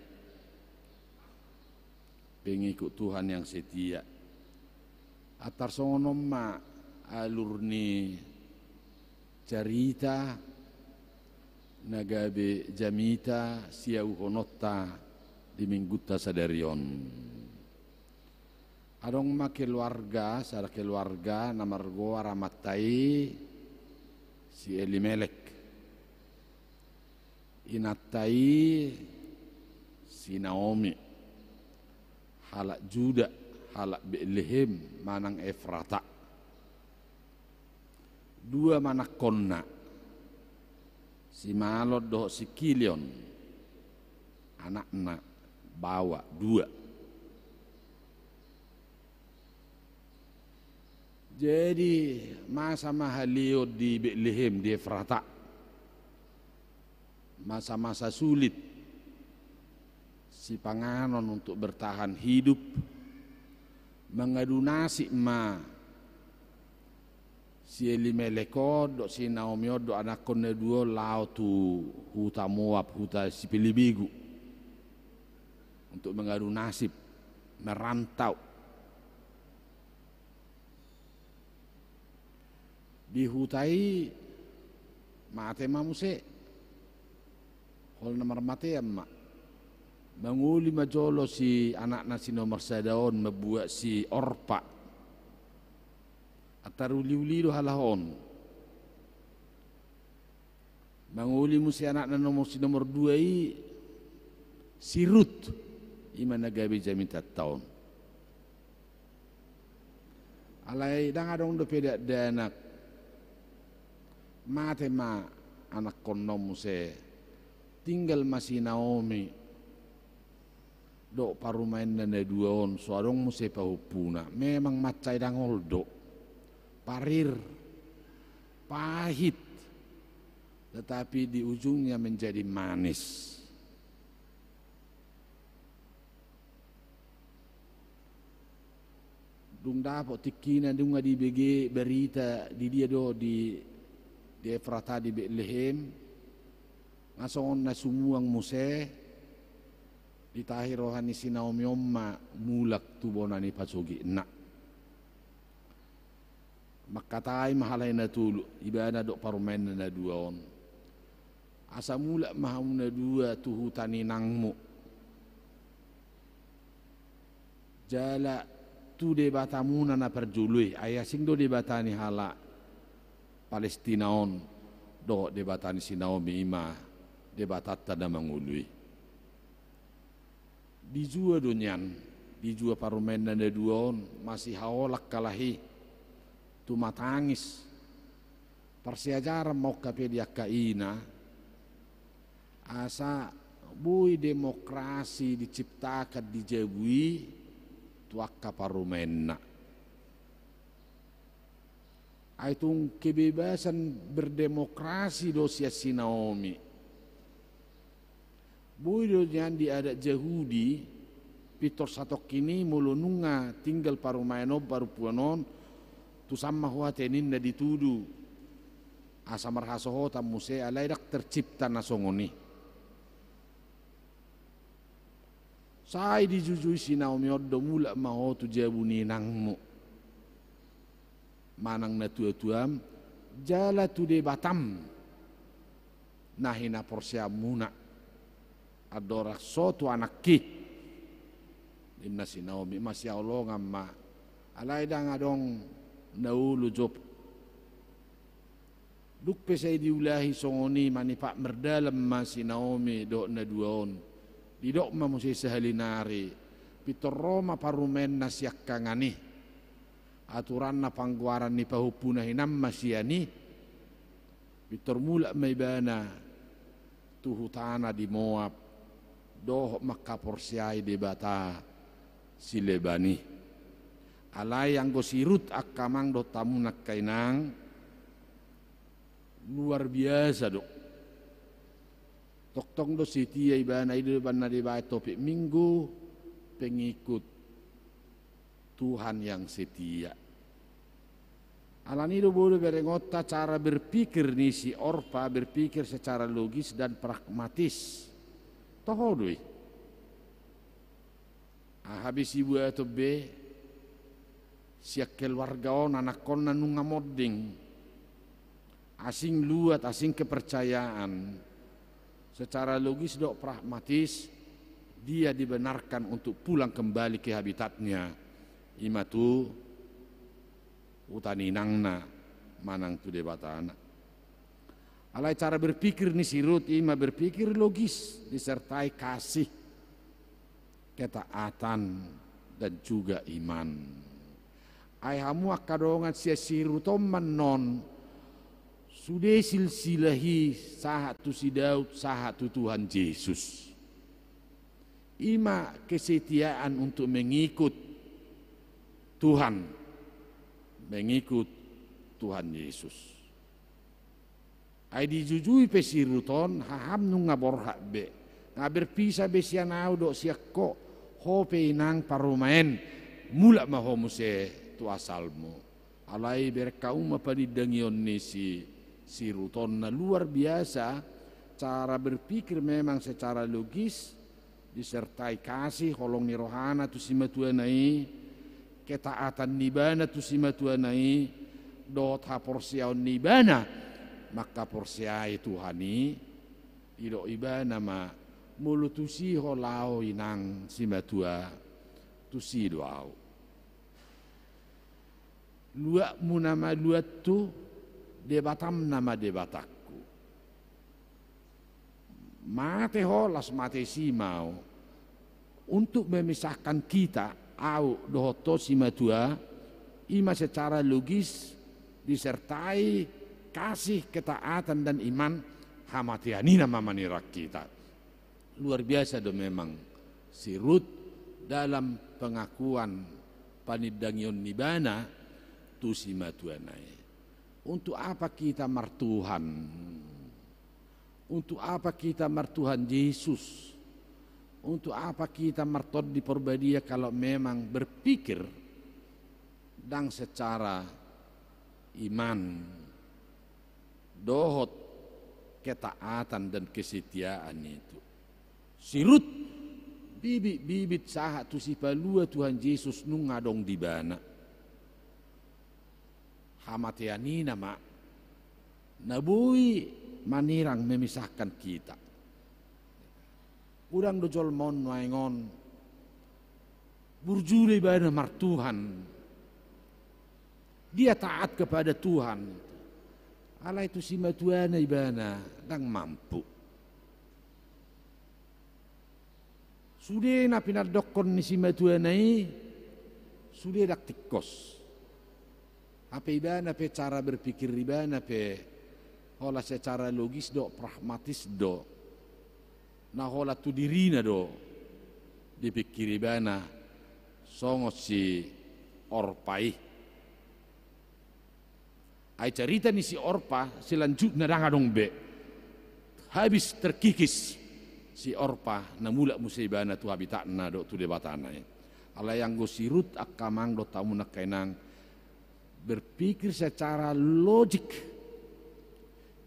Pengikut Tuhan yang setia. Antar songon on ma alur ni carita na gabe jamita siauhononta di Minggunta sadari on. Adong ma keluarga, sada keluarga na margoar amanta i si Elimelek. Inanta i si Naomi, halak Juda, halak Betlehem manang Efrata. Dua ma anakkonna, si Malon dohot si Kilion, anakna baoa dua. Jadi masa ma haleon di Betlehem, di Efrata. Masa-masa sulit, sipanganon untuk bertahan hidup, mangadu nasib ma si Elimelek on dohot si Naomi on dohot anakkon na dua on laho tu huta Moab, huta sipelebegu, untuk mangadu nasib, merantau. Di huta i mate ma muse. Holan na marmatean ma. Mangoli ma jolo si anakna si nomor sada on, mambuat si Orpa. Antar uli-uli do halak on. Mangoli muse anakna nomor, si nomor dua i, si Rut, i ma na gabe jamitanta on. Alai ndang adong dope dakdanak, mate ma anakkonna on muse, tinggal ma si Naomi dohot parumaenna na dua on, so adong muse pahompuna. Memang mansai dangol do, parir, pahit, tetapi di ujungnya menjadi manis. Dung dapot tingkina, dung dibege berita di dia do, di, di Efrata, di Betlehem, nga songon na sumuang muse, ditahi roha ni si Naomi on ma mulak tu bona ni pasogitna. Mangkatai ma halak i na tolu, ibana dohot parumaenna na dua on: Asa mulak ma hamu na dua tu huta ni inangmu, jala tu debatamuna na parjolo i. Ai asing do debata ni halak Palestina on dohot debata ni si Naomi, i ma Debatanta na mangolu i. Dijua do nian, dijua parumaenna na dua on, masihaol angka lahi, tumatangis. Parsiajaran ma on hape di angka ina, asa boi demokrasi diciptakan di jabu i tu angka parumaenna. Ai tung kebebasan berdemokrasi do sian si Naomi. Boi do nian di adat Jahudi, pintor satongkin i molo nunga tinggal parumaen on, parompuan on, tu san ma ho ate ninna ditudu. Asa marhasohotan muse, alai ndang tercipta na songon i. Sai dijujui si Naomi on do, mulak ma ho tu jabu ni inangmu manang na tuatuam, jala tu debatam na hinaporseaonmuna, andorang so tu anakki. Ninna si Naomi, masihaholongan ma, alai ndang adong na olo jop. Dung pe sai diulahi songon i, manipat mardalan ma si Naomi dohot na dua on. Didok ma muse sahali nari, pintor ro ma parumaenna siangkangan i. Aturanna panggoaran ni pahompuna hinan ma sian i. Pintor mulak ma ibana tu hutana di Moab, dohot mangkaporseai debata sileban i. Alai anggo si Rut angka amang dohot hamu na angka inang, luar biasa do. Tongtong do setia ibana, i do umbahen na dibaen topik Minggu, pengikut Tuhan yang setia. Alani i do boi do berengonta cara berpikir ni si Orpa, berpikir secara logis dan pragmatis. Toho do i. Aha be sibuaton be, sian keluarga on, anakkonna nunga monding, asing luat, asing kepercayaan, secara logis dohot pragmatis, dia dibenarkan untuk pulang kembali ke habitatnya, i ma tu huta ni inangna manang tu debatana. Alai cara berpikir ni si Rut i ma berpikir logis, disertai kasih, ketaatan, dan juga iman. Ai hamu angka dongan, sian si Rut on ma annon sude silsilah i sahat tu si Daud, sahat tu Tuhan Jesus. I ma kesetiaan untuk mengikut Tuhan, mengikut Tuhan Yesus. Ai dijujui pe si Rut on, haham nunga borhat be, nga berpisah be sian ahu dohot sian ho, ho pe inang parumaen, mulak ma ho muse tu asalmu. Alai bereng hamu ma panindangion ni si, si Rut on, na luar biasa, cara berpikir memang secara logis, disertai kasih, holong ni rohana tu simatuana i, ketaatan ni ibana tu simatuana i, dohot haporseaon ni ibana mangkaporseai Tuhan i, didok ibana ma, molo tusi ho laho inang simatua, tusi do ahu. Luatmu nama luathu, debatam nama debatangku. Mate ho, las mate isi ma ahu. Untuk memisahkan kita, ahu dohot ho simatua, i ma secara logis disertai kasih, ketaatan, dan iman, hamatean i nama manirang kita. Luar biasa do memang si Rut dalam pengakuan panindangion ni ibana tu simatuana i. Untuk apa kita martuhan? Untuk apa kita martuhan Yesus? Untuk apa kita martondi Porbadia kalau memang berpikir ndang secara iman dohot ketaatan dan kesetiaan itu. Si Rut bibit-bibit sahat tu sipalua Tuhan Jesus nunga adong di ibana. Hamatean i nama na boi manirang memisahkan kita. Godang do jolma on nuaeng on burju do ibana martuhan. Dia taat kepada Tuhan. Alai tu simatuana ibana ndang mampu. Sude na pinandokkon ni simatuana i, sude ndang tingkos. Hape ibana pe cara berpikir ibana pe holan secara logis do, pragmatis do. Na holan tu dirina do dipikir ibana songon si Orpa i. Ai carita ni si Orpa selanjutna ndang adong be. Habis terkikis si Orpa, na mulak muse ibana tu habitatna dohot tu Debatana i. Alai anggo si Rut, angka amang dohot hamu angka inang, berpikir secara logik,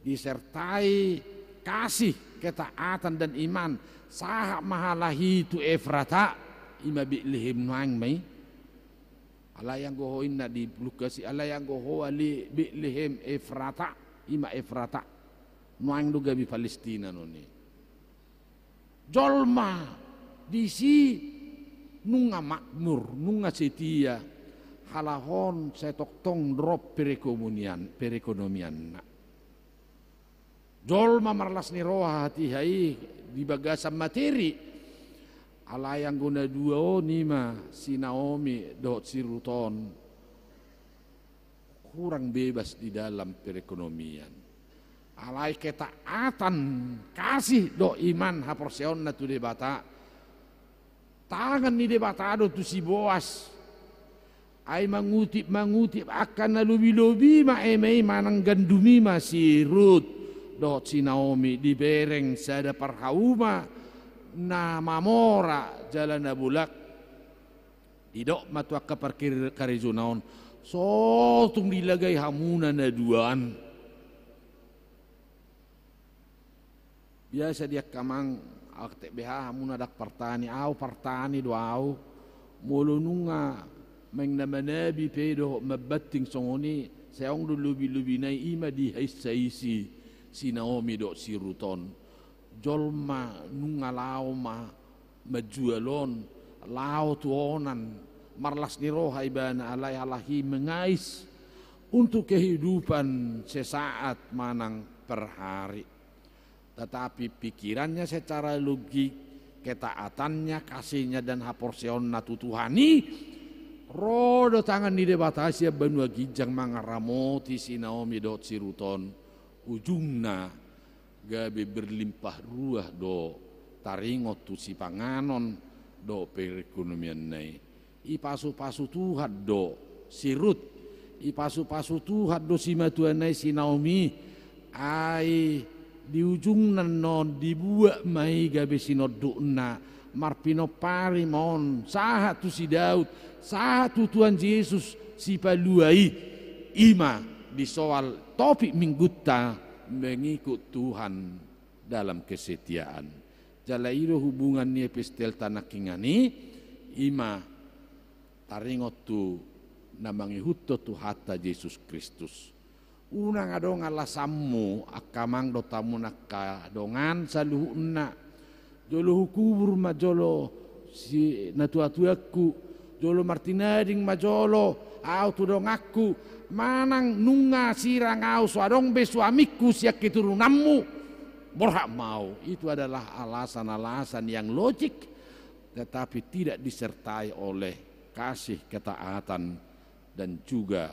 disertai kasih, ketaatan, dan iman, sahat ma halak i tu Efrata, i ma Betlehem nuaeng ma i. Alai anggo ho, inna di Lukas i, alai anggo ho ale Betlehem Efrata, i ma Efrata, nuaeng do gabe Palestina non i. Jolma disi nunga makmur, nunga setia, halak on sai tongtong drop perekonomian, perekonomianna. Jolma marlas ni roha hatiha i di bagasan materi. Alai anggo na dua on, i ma si Naomi dohot si Rut on, kurang bebas di dalam perekonomian. Alai ketaatan, kasih dohot iman, haporseaonna tu Debata, tangan ni Debata do tu si Boas. Ai mangutip-mangutip angka na lobi-lobi ma eme i manang gandum i ma si Rut dohot si Naomi, dibereng sada parhauma na mamora jala na bolak. Didok ma tu angka parkir-, karejona on, so tung dilagai hamuna na dua an. Biasa di angka amang, atik beha hamuna ndang partani, au partani do au. Molo nunga maeng na manabi pe dohot mambanting songon i, sai adong do lobi-lobina i, i ma dihaisahisi si Naomi dohot si Rut on. Jolma nunga laho ma manjual on, laho tu onan, marlas ni roha ibana, alai halak i mengais untuk kehidupan sesaat manang per hari. Tetapi pikirannya secara logik, ketaatannya, kasihnya, dan haporseaonna tu Tuhan i, ro do tangan ni Debata sian banua ginjang mangaramoti si Naomi dohot si Rut on. Ujungna gabe berlimpah ruah do taringot tu sipanganon dohot perekonomianna i. Ipasu-pasu Tuhan do si Rut, ipasu-pasu Tuhan do simatuana i si Naomi. Ai di ujungna annon dibuat ma i gabe sinondukna, marpinompari ma on sahat tu si Daud, sahat tu Tuhan Jesus Sipalua i. I ma di soal topik minggunta, mengikut Tuhan dalam kesetiaan. Jala i do hubungan ni epistelta nangkiningan i, i ma taringot tu na mangihuthon Tuhanta Jesus Kristus. Unang adong alasanmu, angka amang dohot hamu angka dongan saluhutna, jolo hukubur ma jolo si natuatuangku, jolo martinading ma jolo au tu donganku, manang nunga sirang au, so adong be suamingku sian keturunanmu, borhat ma au. Itu adalah alasan-alasan yang logik, tetapi tidak disertai oleh kasih, ketaatan, dan juga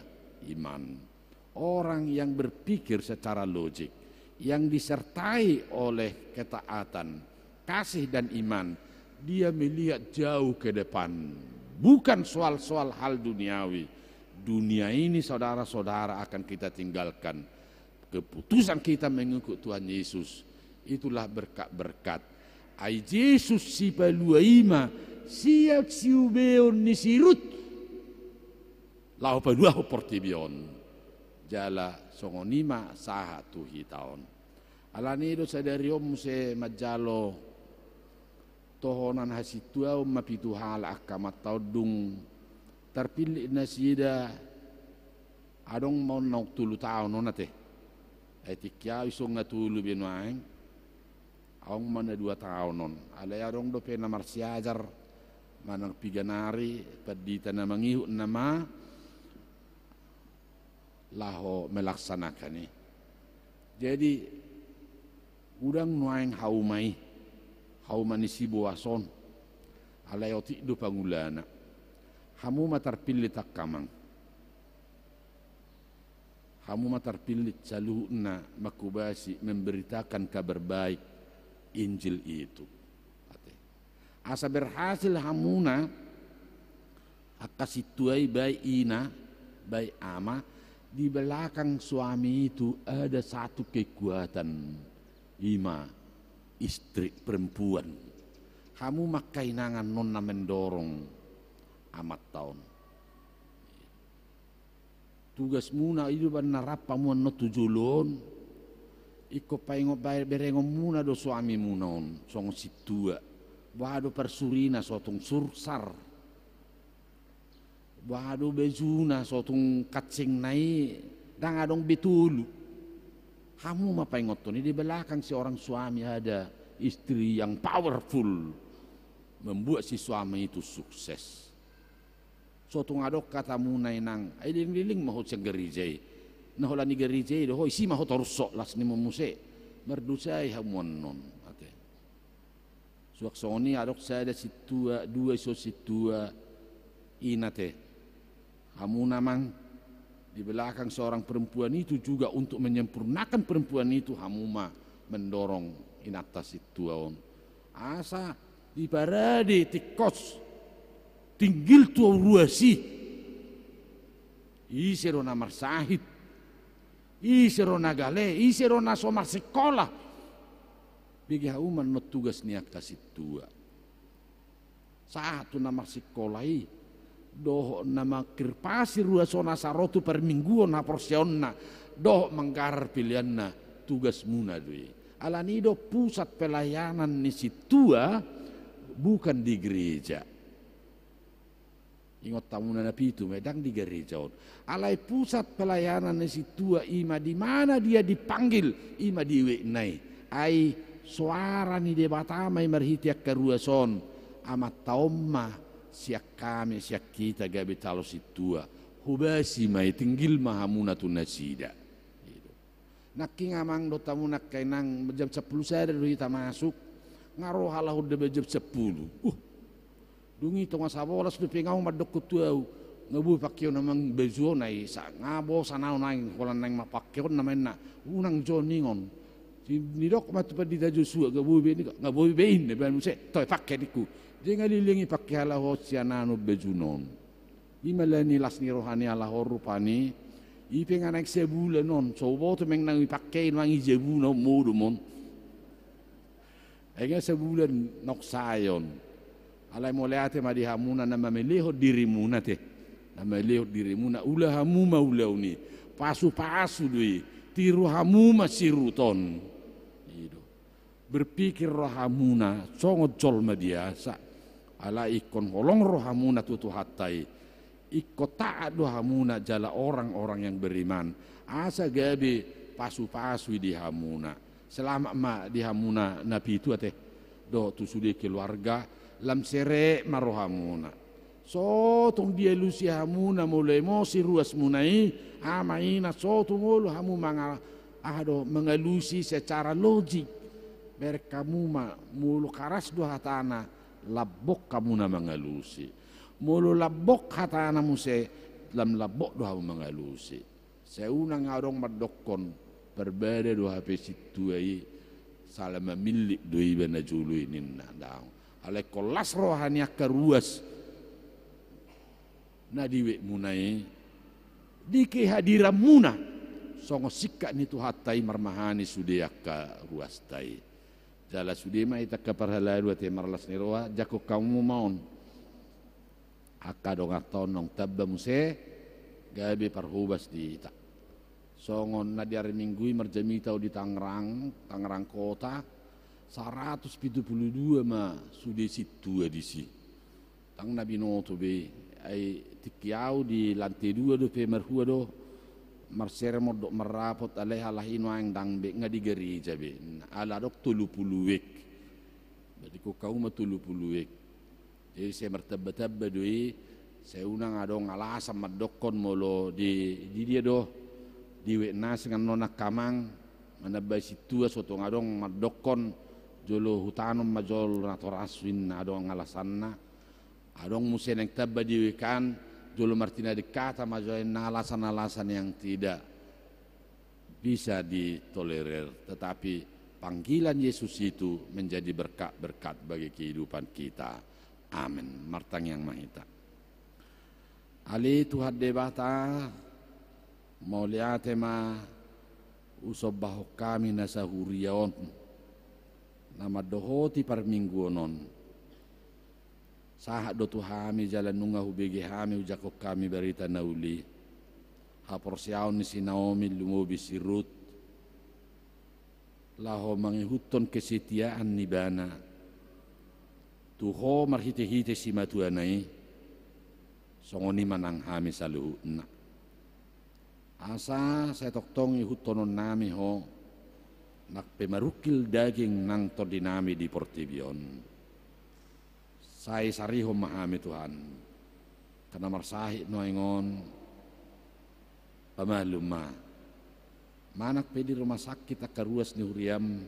iman. Orang yang berpikir secara logik, yang disertai oleh ketaatan, kasih, dan iman, dia melihat jauh ke depan. Bukan soal-soal hal duniawi. Dunia ini, saudara-saudara, akan kita tinggalkan. Keputusan kita mengikut Tuhan Yesus, itulah berkat-berkat. Ai Jesus Sipalua i ma sian siubeon ni si Rut laho paluahon portibi on. Jala songon i ma sahat tu hita on. Alani i do sadari on muse manjalo tohonan hasintuaon ma pitu halak angka amanta on, dung tarpillit nasida. Adong ma on naung tolu taon on ate. Ai tingki au ise nunga tolu be nuaeng. Adong ma na dua taon on. Alai adong dope na marsiajar manang piga nari, pandita na mangihut nama laho melaksanakan i. Jadi, godang nuaeng hauma i, hauma ni si Boas on. Alai otik do pangulana. Hamu ma tarpillit angka amang. Hamu ma tarpillit saluhutna manghobasi, memberitakan kabar baik Injil itu. Ate. Asa berhasil hamuna, angka sintua i, baik ina, baik ama, di belakang suami itu ada satu kekuatan, i ma istri perempuan. Hamu ma angka inang annon na mendorong amanta on. Tugasmuna i do umbahen na rap hamu annon tu jolo on, ingkon paingot bae-, berengonmuna do suamimuna on songon sintua. Boha do parsurina, so tung sursar. Boha do bajuna, so tung kancingna i ndang adong be tolu. Hamu ma paingothon i, di belakang seorang suami ada istri yang powerful, membuat si suami itu sukses. So tung adong hatamuna inang, ai leleng-leleng ma ho sian gareja i. Na holan di gareja i do ho, disi ma ho torus, so las ni ma muse. Mardosai hamu annon, ate. Suang songon i adong sada sintua, dua, iso sintua, ina te. Hamuna amang, di belakang seorang perempuan itu juga untuk menyempurnakan perempuan itu, hamu ma mendorong inanta sintua on. Asa diparade tingkos tinggil tu ruas i. Ise do na marsahit? Ise do na gale? Ise do na so marsikola? Bege hamu ma annon tugas ni angka sintua. Sahat tu na marsikola i, dohot na mangkirpasi ruas on asa ro tu parmingguon haporseaonna, dohot manggarar peleanna, tugasmuna do i. Alani i do pusat pelayanan ni sintua bukan di gereja. Ingot hamuna na pitu ma i, ndang di gareja on. Alai pusat pelayanan ni sintua i ma di mana dia dipanggil, i ma di wekna i. Ai soara ni Debata ma i marhite angka ruas on, amanta on ma sian hami, sian hita gabe calo sintua. Hobasi ma i, tinggil ma hamuna tu nasida. I do. Nangkin amang dohot hamuna angka inang, jam sampulu sada do hita masuk. Nga ro halak on da baen jam sampulu. Uh. Dung i tonga sabolas dope nga au mandokkon tu au. Nga boi pangkeon amang baju on, ai sa nga bosan au naeng, holan naeng mapangke on nama inna. Unang jo ningon. Nidok ma tu pandita Josua, nga boi be, nga boi be inna, baen muse, toe pangke ningku. Jadi nga leleng i pangke halak on sian anu bajuna on. I ma alani las ni roha ni halak on rupani. I pe nga naeng sabulan on, so huboto ma inna i pangke i nuaeng i jabuna on modom on. Ai nga sabulan naung sae on. Alai mauliate ma di hamuna na mamelehon dirimuna te. Na mamelehon dirimuna, ula hamu ma ulaon i. Pasupasu do i. Tiru hamu ma sirut on. I do. Berpikir rohamuna songon jolma biasa. Alai ingkon holong rohamuna tu Tuhanta i. Ingkon taat do hamuna jala orang-orang yang beriman. Asa gabe pasupasu i di hamuna. Selamat ma di hamuna na pitu ate. Dohot tu sude keluarga, lam serep ma rohamuna. So tung dialusi hamuna molo emosi ruasmuna i, ama ina, so tung olo hamu manga-, aha do, mangalusi secara logik. Bereng hamu ma, molo karas do hatana, lambok hamuna mangalusi. Molo lambok hatana muse, lam lambok do hamu mangalusi. Sai unang adong mandokkon, parbada do hape sintua i, sala mamillit do iba na jolo i ninna, daong. Alai ingkon las roha ni angka ruas na di wekmuna i, di kehadiranmuna, songon singkat ni Tuhanta i marmahani sude angka ruasta i. Jala sude ma hita angka parhalado ate, marlas ni roha, jangkon hamu ma on. Angka donganta on naung tamba muse, gabe parhobas di hita. Songon na di ari Minggu i marjamita au di Tangerang, Tangerang Kota, saratus pitu pulu dua ma sude sintua disi. Ndang na binoto be, ai tingki au di lante dua dope marhua do, marsermon dohot marrapot, alai halak i nuaeng ndang be, nga di gareja be. Ala adong tolu pulu wijk. Berarti ingkon hamu ma tolu pulu wijk. Jadi sai martamba-tamba do i, sai unang adong alasan mandokkon molo di, di dia do, di wekna sing annon angka amang, manambai sintua so tung adong mandokkon, jolo hutanon ma jolo natorashu inna, adong alasanna. Adong muse naeng tamba di wekan, jolo martinading hata ma jo, nang alasan-alasan yang tidak bisa ditolerir, tetapi panggilan Yesus itu menjadi berkat-berkat bagi kehidupan kita. Amin. Martangiang ma hita. Ale Tuhan Debata, mauliate ma husombahon hami nasa huria on, na mandohoti parmingguon on. Sahat do tu hami jala nunga hubege hami, hujangkon hami barita na uli, haporseaon ni si Naomi lumobi si Rut, laho mangihuthon kesetiaan ni ibana tu Ho marhite-hite simatuana i. Songon i ma nang hami saluhutna. Asa sai tongtong ihuthononnami Ho, nang pe marungkil daging nang tondinami di portibi on. Sai sarihon ma hami Tuhan, angka na marsahit nuaeng on, pamalum ma. Manang pe di rumah sakit angka ruas ni huriam,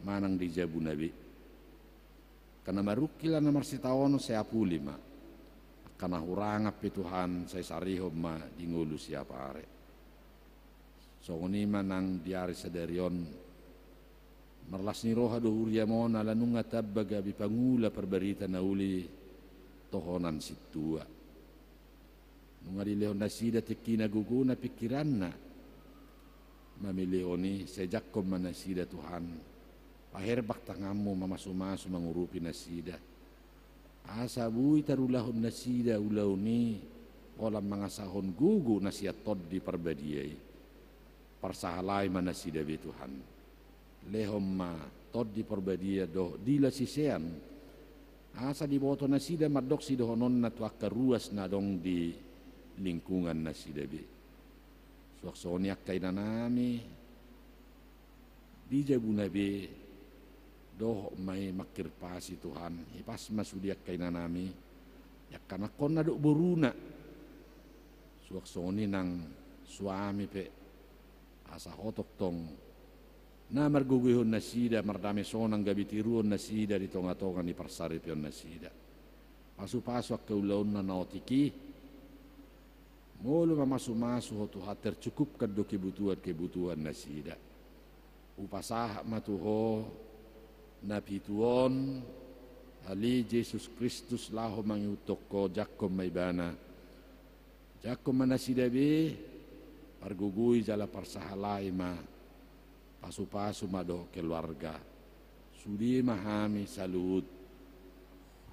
manang di jabuna be. Angka na marungkil, na marsitaonon, sai apuli ma. Angka na hurang pe Tuhan, sai sarihon ma di ngolu siap are. Songon i ma nang di ari sadari on. Marlas ni roha do huriam on ala nunga tamba gabe pangula parbarita na uli tohonan sintua. Nunga dilehon nasida tingkina, gogona, pingkiranna mamilihon i, sai jangkon ma nasida Tuhan. Paherbang tanganmu mamasu-masu mangurupi nasida. Asa boi tarulahon nasida ulaon i, pola mangasahon gogo na sian Tondi Parbadia i. Parsahalai ma nasida be Tuhan. Lehon ma Tondi Parbadia dohot dila sisean, asa diboto nasida mandok sidohononna tu angka ruas na adong di lingkungan nasida be. Suang songon i angka inanami di jabuna be, dohot ma i mangkirpasi Tuhan, hipas ma sude angka inanami, angka anakkonna dohot boruna. Suang songon i nang suami pe, asa Ho tongtong na margogoihon nasida, mardame sonang gabe tiruon nasida di tonga-tonga ni parsaripeon nasida. Pasu-pasu angka ulaonna na otik i. Molo mamasu-masu Ho Tuhan, tercukupkan do kebutuhan-kebutuhan nasida. Hupasahat ma tu Ho na pitu on, ale Jesus Kristus, laho mangihuthon Ho, jangkon ma ibana. Jangkon ma nasida be, pargogoi jala parsahalai ma, pasu-pasu ma dohot keluarga. Sude ma hami saluhut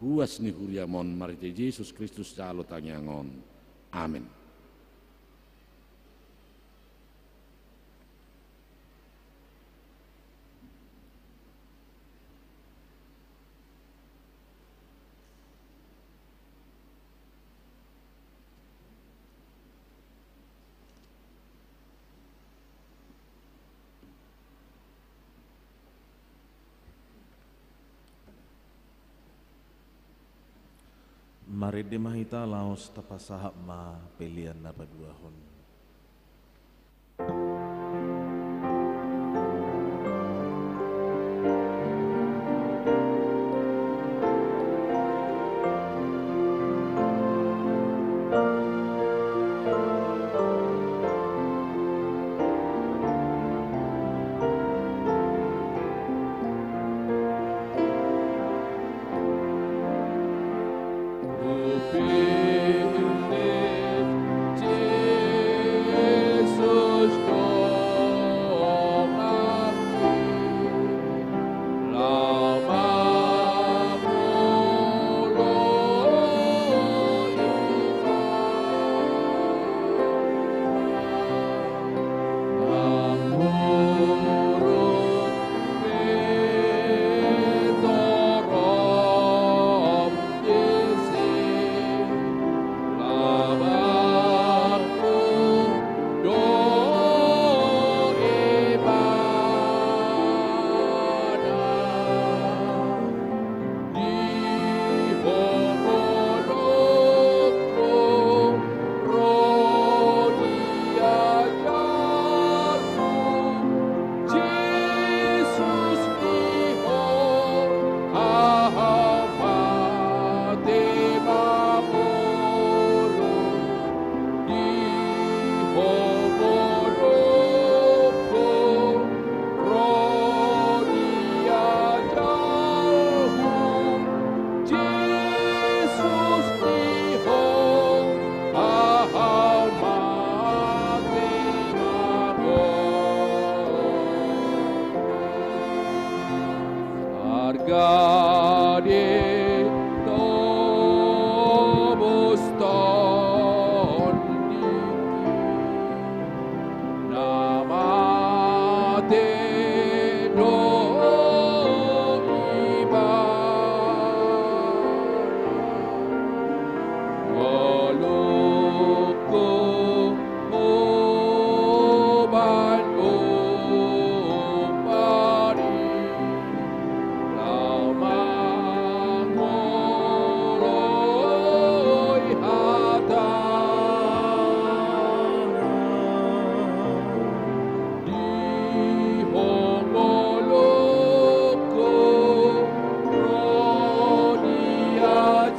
ruas ni huriam on, marhite Jesus Kristus jalo tangiang on. Amen. Marende ma hita laos tapasahat ma pelean na paduahon.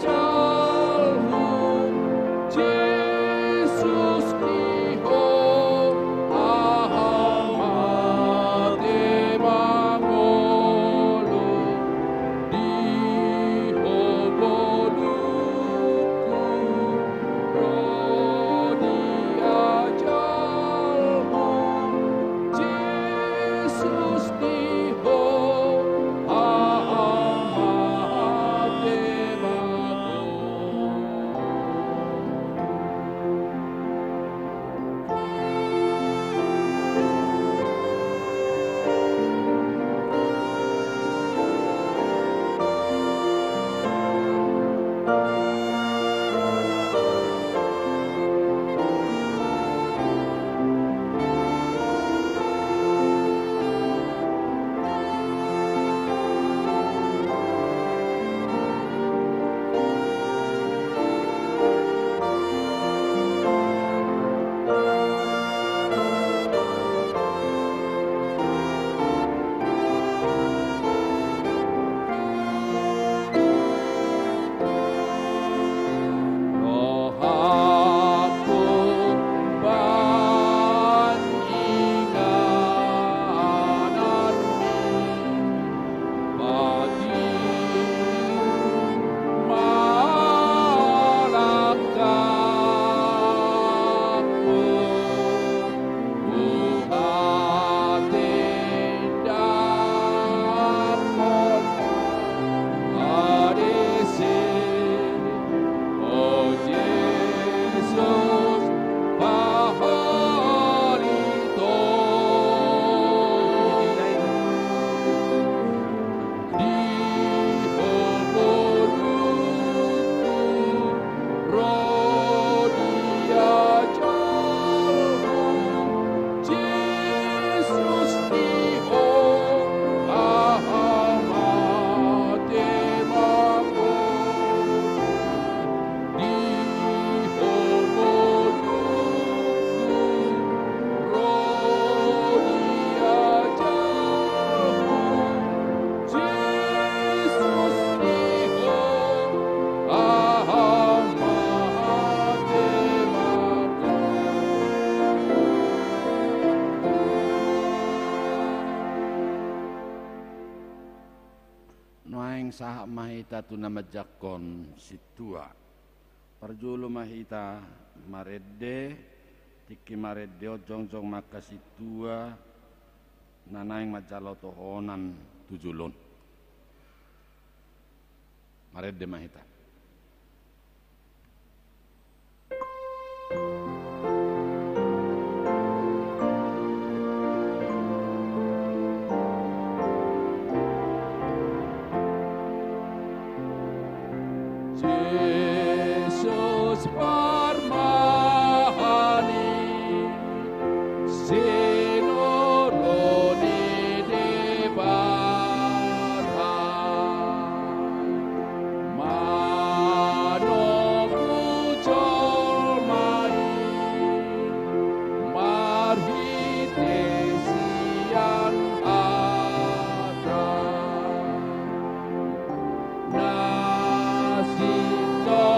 Jalhu, Jesus, di Ho aha mate mangolu, di Ho ngolungku ro dia, Jalhu, Jesus, di Ho aha mate mangolu. Rohangku bahen ingananmi, batin ma langkangku. Di Ho ngolungku ro dia, Jalhu, Jesus, di Ho aha mate mangolu. Di Ho ngolungku ro dia, Jalhu, Jesus, di Ho aha mate mangolu. Nuaeng sahat ma hita tu na manjangkon sintua. Parjolo ma hita marende, tingki marende on jongjong ma angka sintua na naeng manjalo tohonan tu jolo on. Marende ma hita. Jesus parmahan i, sinuru ni Debata, manopot jolma i marhite sian hata na sinto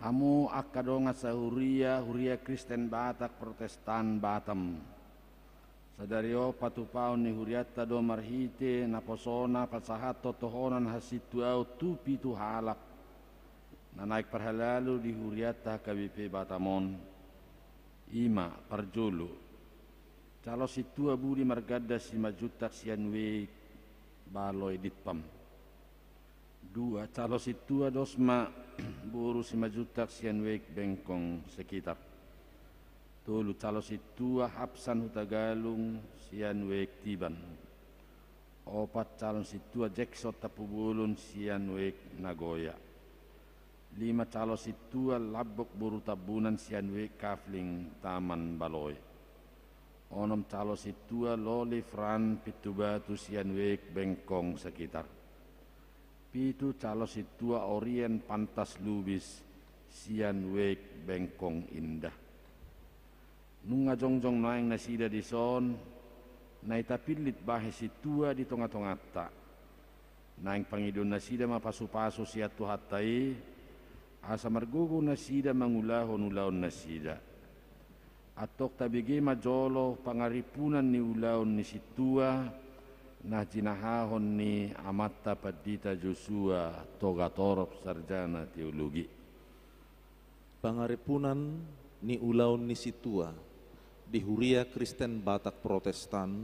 Hamu angka dongan sahuria, Huria Kristen Batak Protestan Batam. Sadari on patupahon ni hurianta do marhite naposona pasahathon tohonan hasintuaon tu pitu halak na naeng parhalado di hurianta H K B P Batam on. I ma, parjolo, calon sintua Budi Marganda Simanjuntak sian Wijk, Baloe Ditpam. Dua, calon sintua Dosma boru Simanjuntak sian Wijk, Bengkong sekitar. Tolu, calon sintua Hapsan Hutagalung sian Wijk, Tiban. Opat, calon sintua Jackson Tampubolon sian Wijk, Nagoya. Lima, calon sintua Lambok boru Tambunan sian Wijk, Kafling, Taman Baloe. Onom, calon sintua Loli Fran Pitubatu sian Wijk, Bengkong sekitar. Pitu, calon sintua Orien Pantas Lubis sian Wijk, Bengkong Indah. Nunga jongjong nuaeng nasida dison, na i tapillit bahen sintua di tongatonganta. Naeng pangidoon nasida ma pasupasu sian Tuhanta i, asa margogo nasida mangulahon ulaon nasida. Antong tabege ma jolo pangarimpunan ni ulaon ni sintua na jinahahon ni amanta Pandita Josua Togatorop, sarjana teologi. Pangarimpunan ni ulaon ni sintua di Huria Kristen Batak Protestan,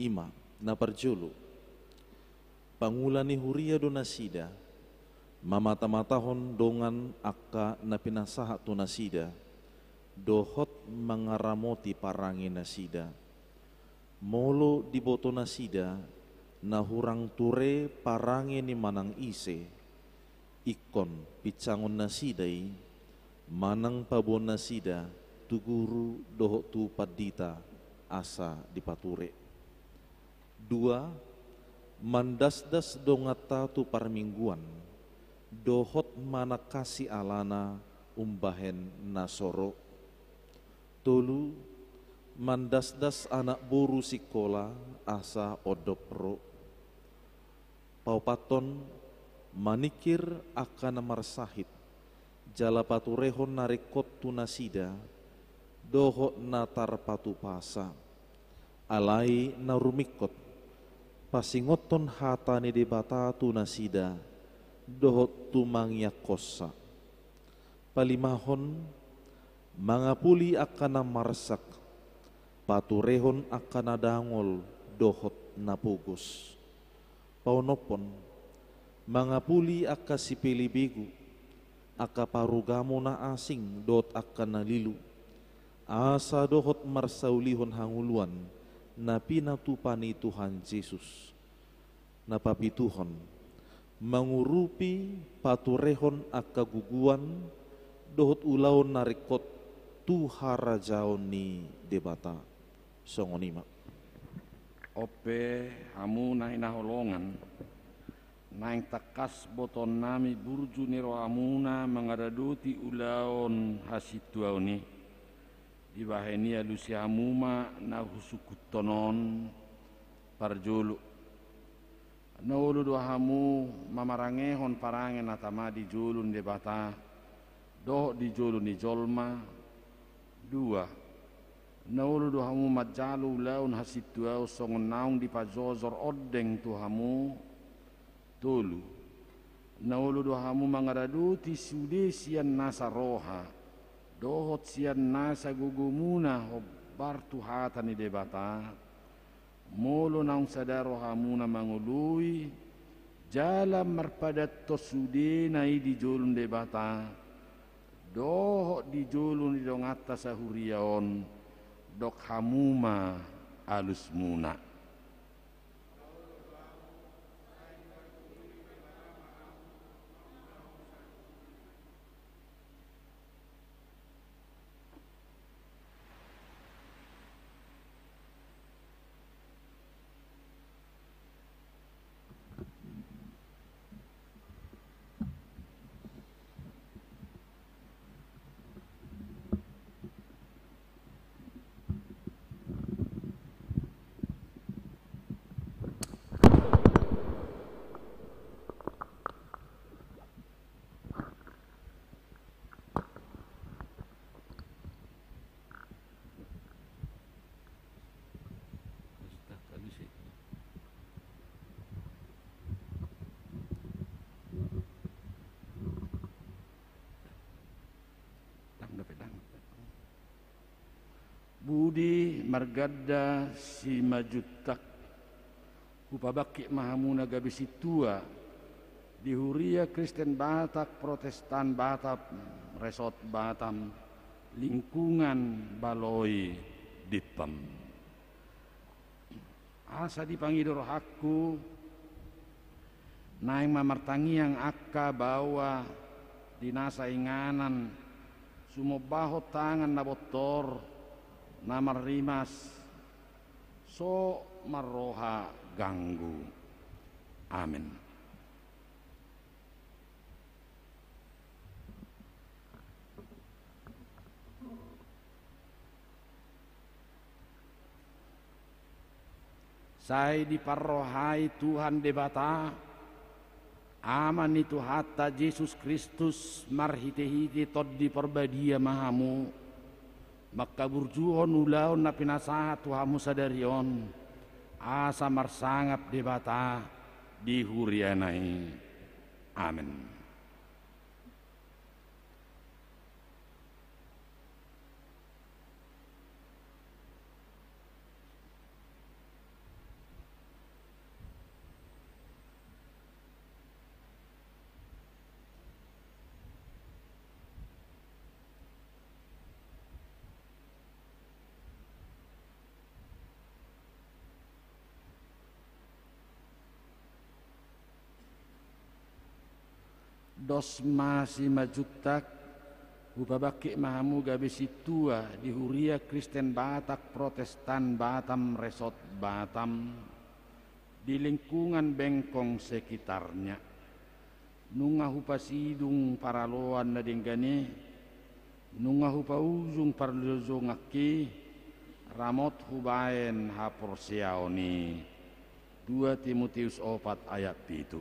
i ma, na parjolo, pangula ni huria do nasida, mamatamatahon dongan angka na pinasahat tu nasida, dohot mangaramoti parange nasida. Molo diboto nasida na hurang ture parange ni manang ise, ingkon pincangon nasida i, manang paboan nasida tu guru dohot tu pandita asa dipature. Dua, mandasdas donganta tu parmingguan, dohot manangkasi alana umbahen na so ro. Tolu, mandasdas anak boru sikola asa ondop ro. Paopathon, maningkir angka na marsahit, jala paturehon na ringkot tu nasida, dohot na tarpatupasa. Alai na rumingkot, pasingothon hata ni Debata tu nasida, dohot tu mangiangkonsa. Palimahon, mangapuli angka na marsak, paturehon angka na dangol dohot na pogos. Paonomhon, mangapuli angka sipelebegu, angka parugamo na asing dohot angka na lilu, asa dohot marsaulihon hangoluan na pinatupa ni Tuhan Jesus. Na papituhon, mangurupi paturehon angka guguan dohot ulaon na ringkot tu harajaon ni Debata. Songon i ma. On pe, hamu na hinaholongan, naeng tangkas botoonnami burju ni rohamuna mangaradoti ulaon hasintuaon i. Dibahen i alusi hamu ma na husungkunhon on. Parjolo, na olo do hamu mamarangehon parange na tama di jolo ni Debata dohot di jolo ni jolma? Dua, na olo do hamu manjalo ulaon hasintuaon songon naung dipajojor ondeng tu hamu? Tolu, na olo do hamu mangaradoti sude sian nasa roha dohot sian nasa gogomuna hombar tu hata ni Debata? Molo naung sada rohamuna mangoloi jala marpadathon sudena i di jolo ni Debata dohot di jolo ni donganta sahuria on, dok hamu ma alusmuna. Marganda Simanjuntak, hupabangkit ma hamu na gabe sintua di Huria Kristen Batak Protestan Batam, Resort Batam, lingkungan Baloi Dippam. Asa dipangido rohangku, naeng ma martangiang angka baoa di nasa inganan, sumombahon tangan na bontor, na marrimas, so marroha ganggu. Amen. Sai diparrohai Tuhan Debata, Ama ni Tuhanta Jesus Kristus, marhite-hite Tondi Parbadia ma hamu, mangkaburjuhon ulaon na pinasahat tu hamu sadari on, asa marsangap Debata di huriana i. Amen. Dos ma Simanjuntak, hupabangkit ma hamu gabe sintua di Huria Kristen Batak Protestan Batam Resort Batam, di lingkungan Bengkong sekitarnya. Nunga hupasidung paraloan na denggan i, nunga hupaujung parjongjongangki, ramot hubaen haporseaon i. Dua Timoteus opat ayat pitu.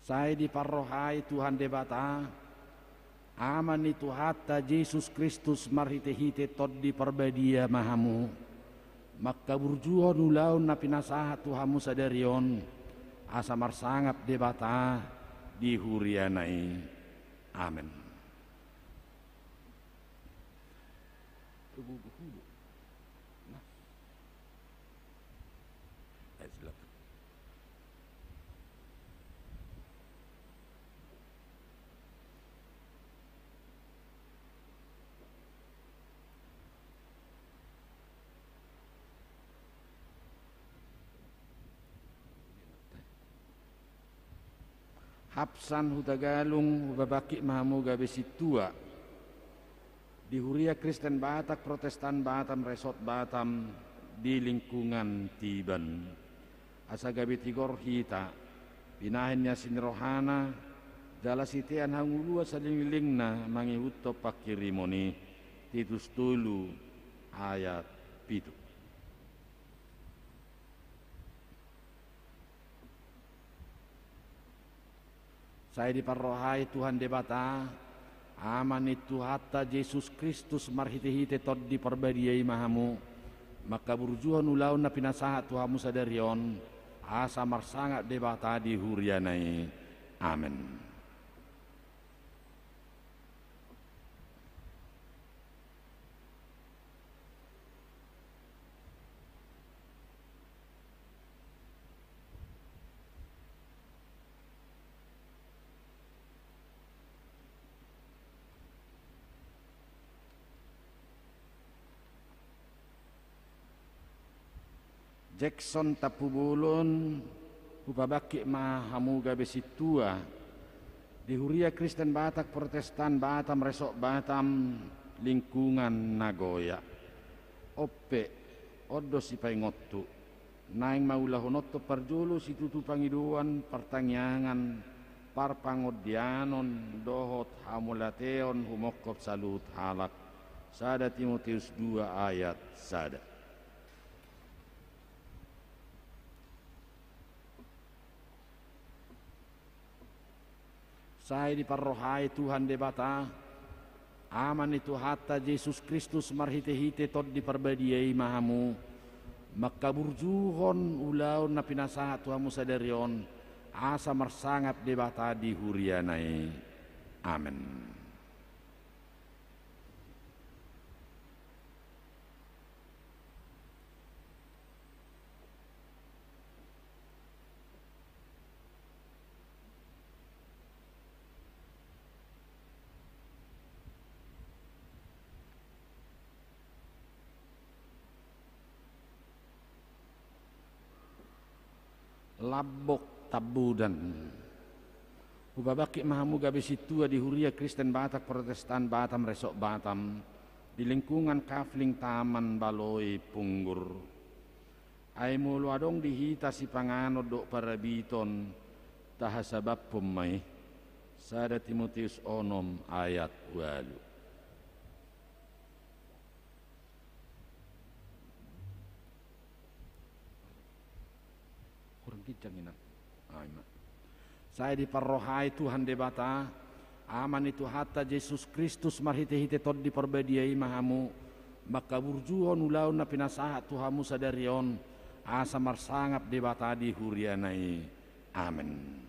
Sai diparrohai Tuhan Debata, Ama ni Tuhanta Jesus Kristus, marhite-hite Tondi Parbadia ma hamu, mangkaburjuhon ulaon na pinasahat tu hamu sadari on, asa marsangap Debata di huriana i. Amen. Hapsan Hutagalung, hupabangkit ma hamu gabe sintua di Huria Kristen Batak Protestan Batam Resort Batam di lingkungan Tiban. Asa gabe tigor hita, pinahan ni asi ni rohana, jala sitean hangoluan salelenglelengna mangihuthon panghirimon i. Titus tolu ayat pitu. Sai diparrohai Tuhan Debata, Ama ni Tuhanta Jesus Kristus, marhite-hite Tondi Parbadia i ma hamu, mangkaburjuhon ulaon na pinasahat tu hamu sadari on, asa marsangap Debata di huriana i. Amen. Jackson Tampubolon, hupabangkit ma hamu gabe sintua di Huria Kristen Batak Protestan Batam Resort Batam, lingkungan Nagoya. On pe, on do sipaingot tu naeng ma ulahononhon parjolo situtu pangidoan, partangiangan, parpangondianon dohot hamauliateon humongkop saluhut halak. Sada Timoteus dua ayat sada. Sai diparrohai Tuhan Debata, Ama ni Tuhanta Jesus Kristus, marhite-hite Tondi Parbadia i ma hamu, mangkaburjuhon ulaon na pinasahat tu hamu sadari on, asa marsangap Debata di huriana i. Amen. Lambok Tambunan. Hupabangkit ma hamu gabe sintua di Huria Kristen Batak Protestan Batam Resort Batam, di lingkungan Kafling Taman Baloi Punggur. Ai molo adong di hita sipanganon dohot parabiton, tahasabaphon ma i. Sada Timoteus onom ayat ualu. Kurang kencang, Inang. Ah, ima. Sai diparrohai Tuhan Debata, Ama ni Tuhanta Jesus Kristus, marhite-hite Tondi Parbadia i ma hamu mangkaburjuhon ulaon na pinasahat tu hamu sadari on, asa marsangap Debata di huriana i. Amen.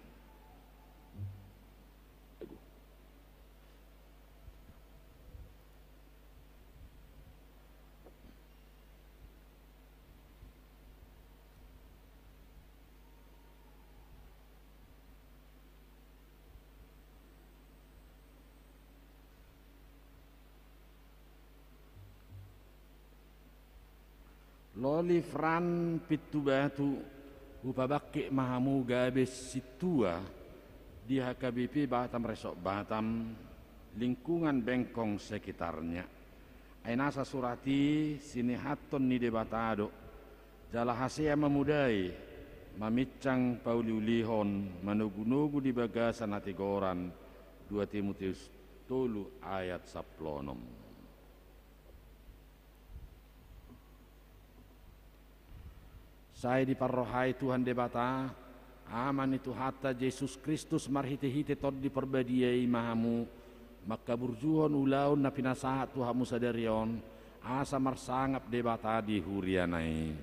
Loli Fran Pitubatu, hupabangkit ma hamu gabe sintua di H K B P Batam Resort Batam, lingkungan Bengkong sekitarnya. Ai nasa surat i sinehathon ni Debata do, jala hasea mamodai, maminsang pauliulihon, manogunogu di bagasan hatigoran, dua Timoteus tolu ayat sampulu onom. Sai diparrohai Tuhan Debata, Ama ni Tuhanta Jesus Kristus, marhite-hite Tondi Parbadia i ma hamu mangkaburjuhon ulaon na pinasahat tu hamu sadari on, asa marsangap Debata di huriana i.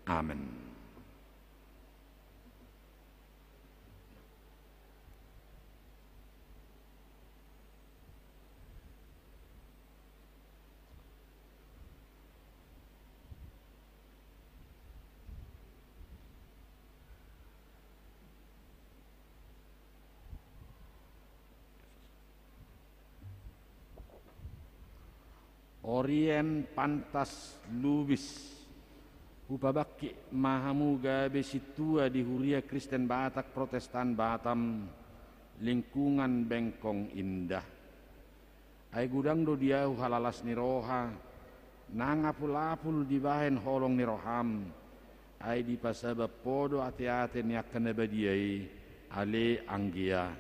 Amen. Orien Pantas Lubis, hupabangkit ma hamu gabe sintua di Huria Kristen Batak Protestan Batam, lingkungan Bengkong Indah. Ai godang do di ahu halalas ni roha, nang apul-apul dibahen holong ni roham, ai dipasabap Ho do ate-ate ni angka na badia i, ale anggia.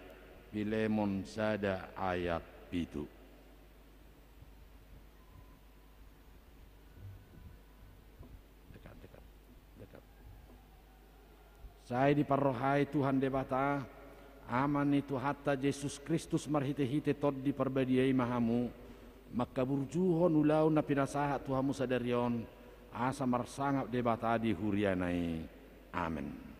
Pilemon sada ayat pitu. Dekat, dekat, dekat. Sai diparrohai Tuhan Debata, Ama ni Tuhanta Jesus Kristus, marhite-hite Tondi Parbadia i ma hamu mangkaburjuhon ulaon na pinasahat tu hamu sadari on, asa marsangap Debata di huriana i. Amen.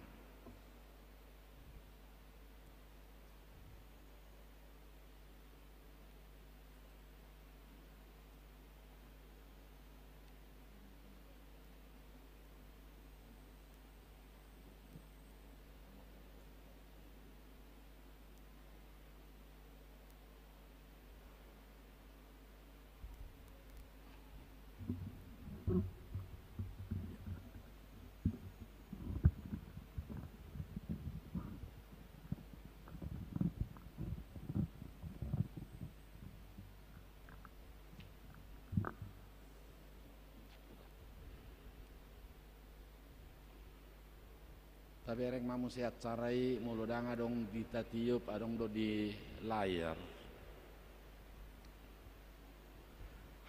Tabereng ma muse acara i, molo ndang adong di tatiop, adong do di layar.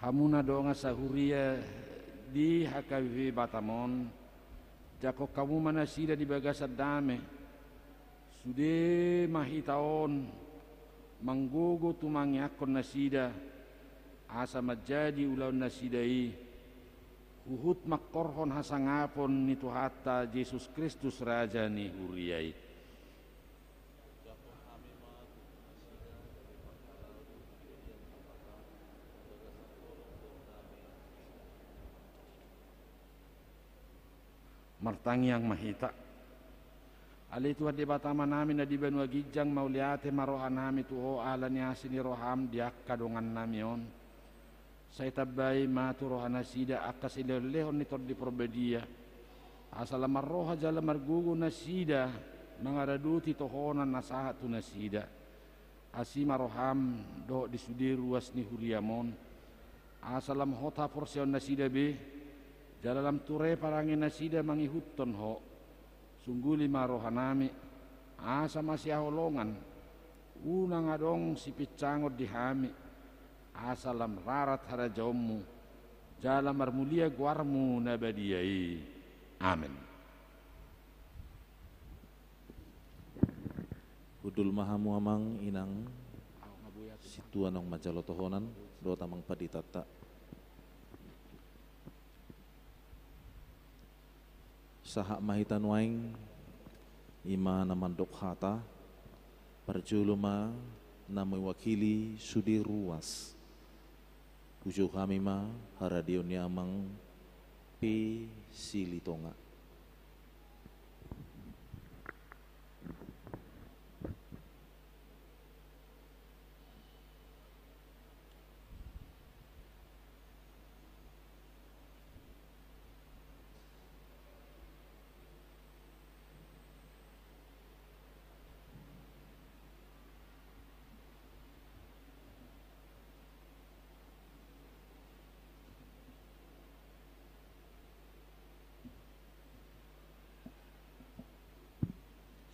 Hamu na dongan sahuria di H K B P Batam on, jangkon hamu ma nasida di bagasan dame. Sude ma hita on manggogo tumangiangkon nasida, asa manjadi ulaon nasida i huhut mangkorhon hasangapon ni Tuhanta Jesus Kristus, Raja ni huria i. Martangiang ma hita. Ale Tuhan Debata Amanami na di banua ginjang, mauliate ma rohanami tu Ho ala ni asi ni roham di angka dongannami on. Sai tambai ma tu rohanasida angka silehonlehon ni Tondi Parbadia, asa lam marroha jala margogo nasida mangaradoti tohonan na sahat tu nasida. Asi ma roham dohot di sude ruas ni huriam on, asa lam hot haporseaonnasida be, jala lam ture parangenasida mangihuthon Ho. Sungguli ma rohanami, asa masihaholongan, unang adong sipinsangon di hami, asa lam rarat harajaonmu, jala marmulia goarmu na badia i. Amen. Hundul ma hamu amang inang, sintua naung manjalo tohonan dohot amang panditanta. Sahat ma hita nuaeng, i ma na mandok hata, parjolo ma na mewakili sude ruas. Hujou hami ma haradeon ni amang P Silitonga.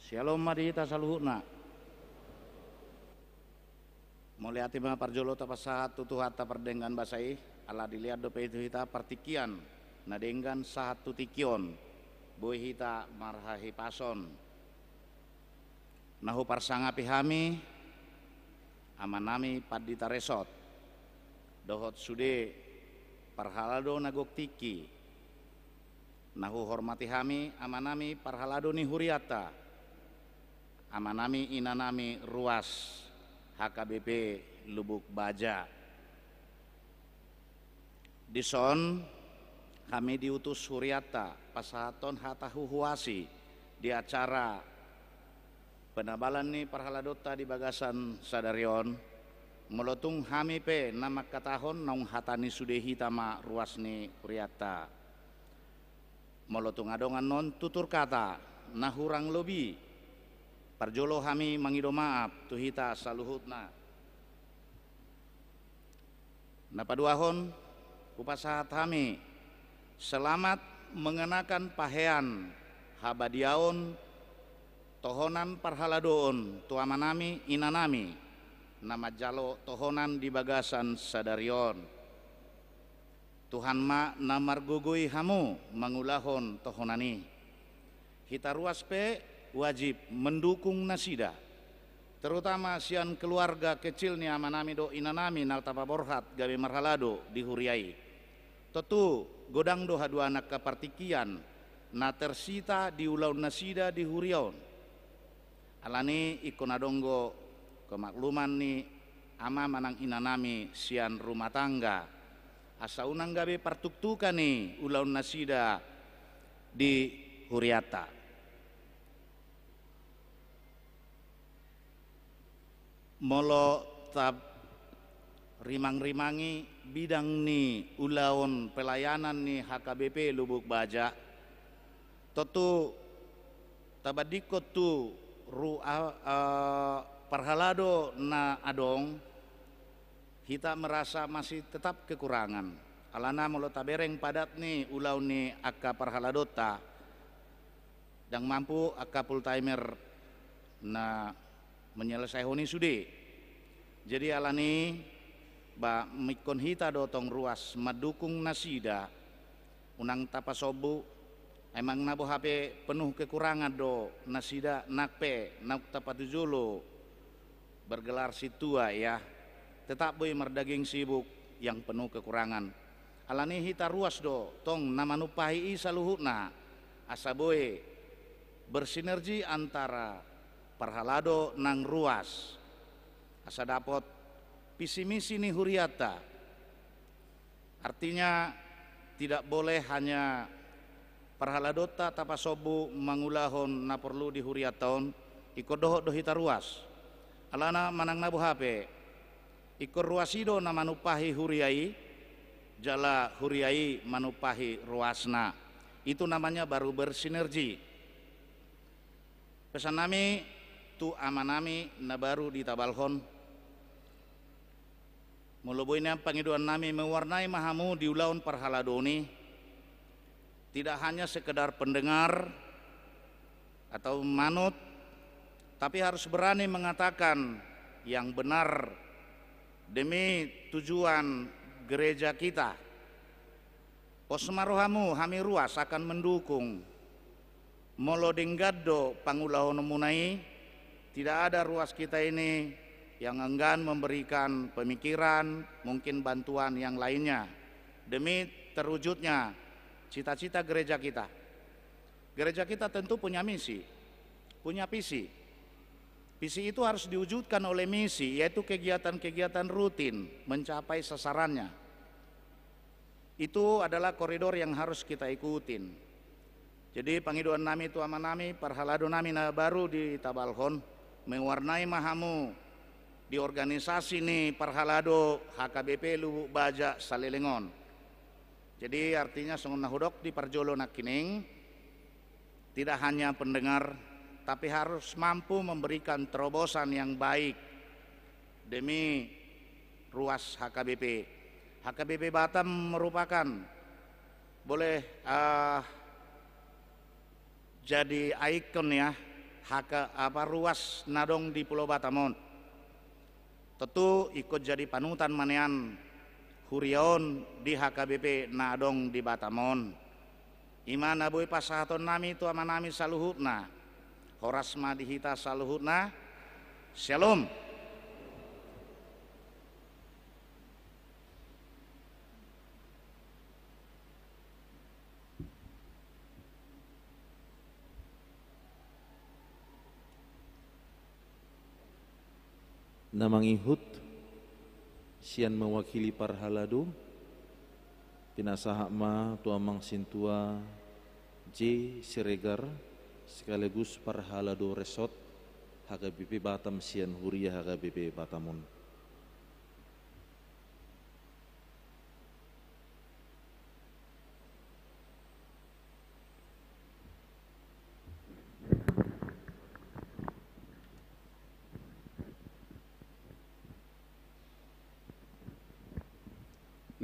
Syalom ma di hita saluhutna. Mauliate ma parjolo tapasahat tu Tuhanta pardenggan basa i, ala dilehon dope tu hita partingkian na denggan sahat tu tingki on, boi hita marhahipason. Na huparsangapi hami amanami Pandita Resot dohot sude parhalado na gok tingki. Na huhormati hami amanami parhalado ni hurianta, amanami inanami ruas H K B P Lubuk Baja. Dison hami diutus hurianta pasahathon hata huhuasi di acara penabalan ni parhaladonta di bagasan sadari on. Molo tung hami pe na mangkatahon naung hata ni sude hita ma ruas ni hurianta. Molo tung adong annon tutur kata na hurang lobi, parjolo hami mangido maaf tu hita saluhutna. Na paduahon, hupasahat hami selamat mengenakan pahean habadiaon tohonan parhaladoon tu amanami inanami na manjalo tohonan di bagasan sadari on. Tuhan ma na margogoi hamu mangulahon tohonan i. Hita ruas pe wajib mendukung nasida, terutama sian keluarga kecil ni amanami dohot inanami na tapaborhat gabe marhalado di huria i. Tontu godang do haduan angka partingkian na tersita di ulaonnasida di huria on. Alani ingkon adong do kemakluman ni ama manang inanami sian rumah tangga, asa unang gabe partuktukan i ulaonnasida di hurianta. Molo tarimangrimangi bidang ni ulaon pelayanan ni H K B P Lubuk Baja, tontu tabandingkon tu ru-, a, a, parhalado na adong, hita merasa masih tetap kekurangan. Alana molo tabereng padat ni ulaon ni angka parhaladonta, ndang mampu angka full timer na menyelesaikan i sude. Jadi alani, ba, ingkon hita do tong ruas mandukung nasida, unang tapasombu, emang na boha pe penuh kekurangan do nasida nang pe naung tapatujolo bergelar sintua, ya, tetap boi mardaging sibuk yang penuh kekurangan. Alani hita ruas do tong na manumpahi i saluhutna, asa boi bersinergi antara parhalado nang ruas, asa dapot visi misi ni hurianta. Artinya, tidak boleh hanya Parhaladonta tapasombu mangulahon na porlu di hurianta on, ingkon dohot do hita ruas. Alana manang na boha pe, ingkon ruas i do na manumpahi huria i, jala huria i manumpahi ruasna. Itu namanya baru bersinergi. Pesan nami tu ama nami na baru ditabalhon, molo boi nian pangidoan nami, mewarnai ma hamu di ulaon parhaladon i, tidak hanya sekedar pendengar atau manut, tapi harus berani mengatakan yang benar demi tujuan gereja kita. Pos ma rohamu, hami ruas akan mendukung. Molo denggan do pangulahononmuna i, tidak ada ruas kita ini yang enggan memberikan pemikiran, mungkin bantuan yang lainnya, demi terwujudnya cita-cita gereja kita. Gereja kita tentu punya misi, punya visi. Visi itu harus diwujudkan oleh misi, yaitu kegiatan-kegiatan rutin mencapai sasarannya. Itu adalah koridor yang harus kita ikutin. Jadi, pangidoan nami tu ama nami, parhalado nami na baru ditabalhon, mewarnai ma hamu di organisasi ni parhalado H K B P Lubuk Baja saleleng on. Jadi, artinya songon na hudok di parjolo nangkining, tidak hanya pendengar, tapi harus mampu memberikan terobosan yang baik demi ruas H K B P. H K B P Batam merupakan, boleh, eh, jadi ikon, ya, H K, apa, ruas na adong di Pulau Batam on. Tontu ingkon jadi panutan ma nian huria on di H K B P na adong di Batam on. I ma na boi pasahaton nami tu ama nami saluhutna. Horas ma di hita saluhutna. Syalom. Na mangihut sian mewakili parhalado, pinasahat ma tu amang sintua J Siregar, sekaligus parhalado resort H K B P Batam sian huria H K B P Batam on.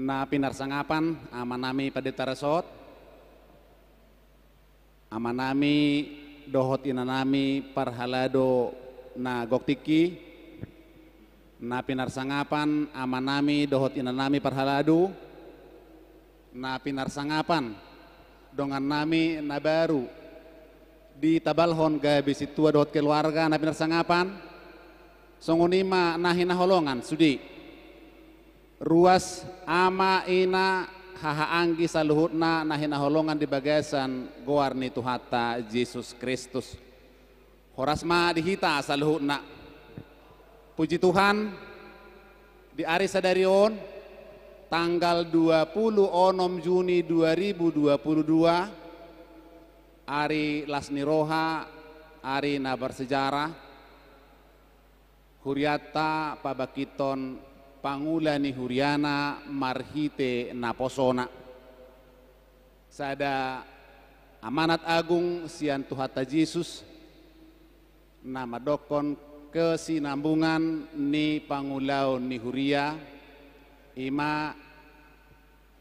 Na pinarsangapan ama nami pandita resort, ama nami dohot ina nami parhalado na gok tingki, na pinarsangapan ama nami dohot ina nami parhalado, na pinarsangapan dongan nami na baru ditabalhon gabe sintua dohot keluarga, na pinarsangapan, songon i ma na hinaholongan sude. Ruas ama, ina, haha anggi saluhutna na hinaholongan di bagasan goar ni Tuhanta Jesus Kristus. Horas ma di hita saluhutna. Puji Tuhan, di ari sadari on, tanggal dua puluh onom Juni dua ribu dua puluh dua, ari las ni roha, ari na bersejarah, hurianta pabangkithon pangula ni huriana marhite naposona. Sada amanat agung sian Tuhanta Jesus, na mandokkon kesinambungan ni pangulaon ni huria, i ma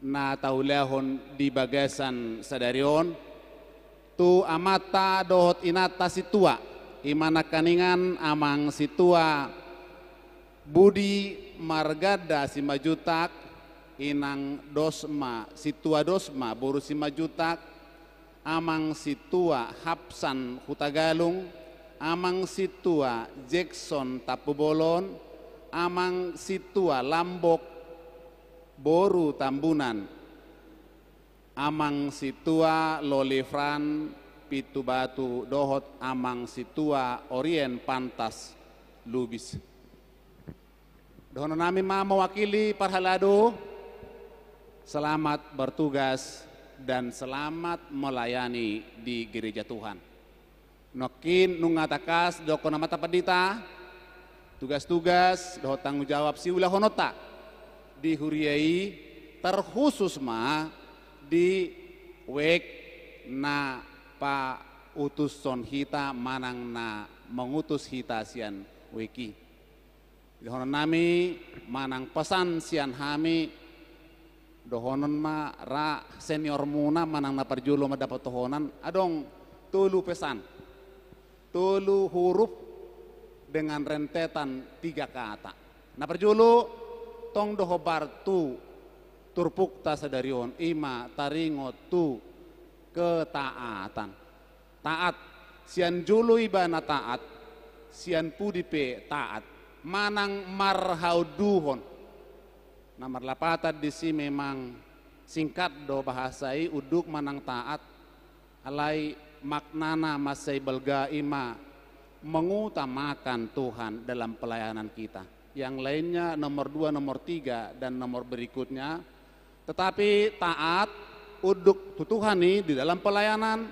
na taulahon di bagasan sadari on, tu amanta dohot inanta sintua, i ma nangkaningan amang sintua Budi Marganda Simanjuntak, inang Dosma, sintua Dosma boru Simanjuntak, amang sintua Hapsan Hutagalung, amang sintua Jackson Tampubolon, amang sintua Lambok boru Tambunan, amang sintua Lolifran Pitubatu dohot amang sintua Orien Pantas Lubis. Dohonon nami ma mewakili parhalado, selamat bertugas dan selamat melayani di gereja Tuhan. Nangkin nunga tangkas didokkon Amanta Pandita, tugas-tugas dohot tanggung jawab siulahononta di huria i, terkhusus ma di wijk na pautushon hita manang na mangutus hita sian wijk i. Dohonon nami manang pesan sian hami, dohonon ma ra seniormuna manang na parjolo mandapothon holan, adong tolu pesan, tolu huruf dengan rentetan tiga kata. Na parjolo, tong do hombar tu turpukta sadari on, i ma taringot tu ketaatan. Taat. Sian jolo ibana taat, sian pudi pe taat. Manang marhaunduhon. Na marlapatan disi memang singkat do bahasa i, unduk manang taat. Alai maknana mansai balga, i ma mengutamakan Tuhan dalam pelayanan kita. Yang lainnya nomor dua, nomor tiga, dan nomor berikutnya. Tetapi taat, unduk tu Tuhan i di dalam pelayanan,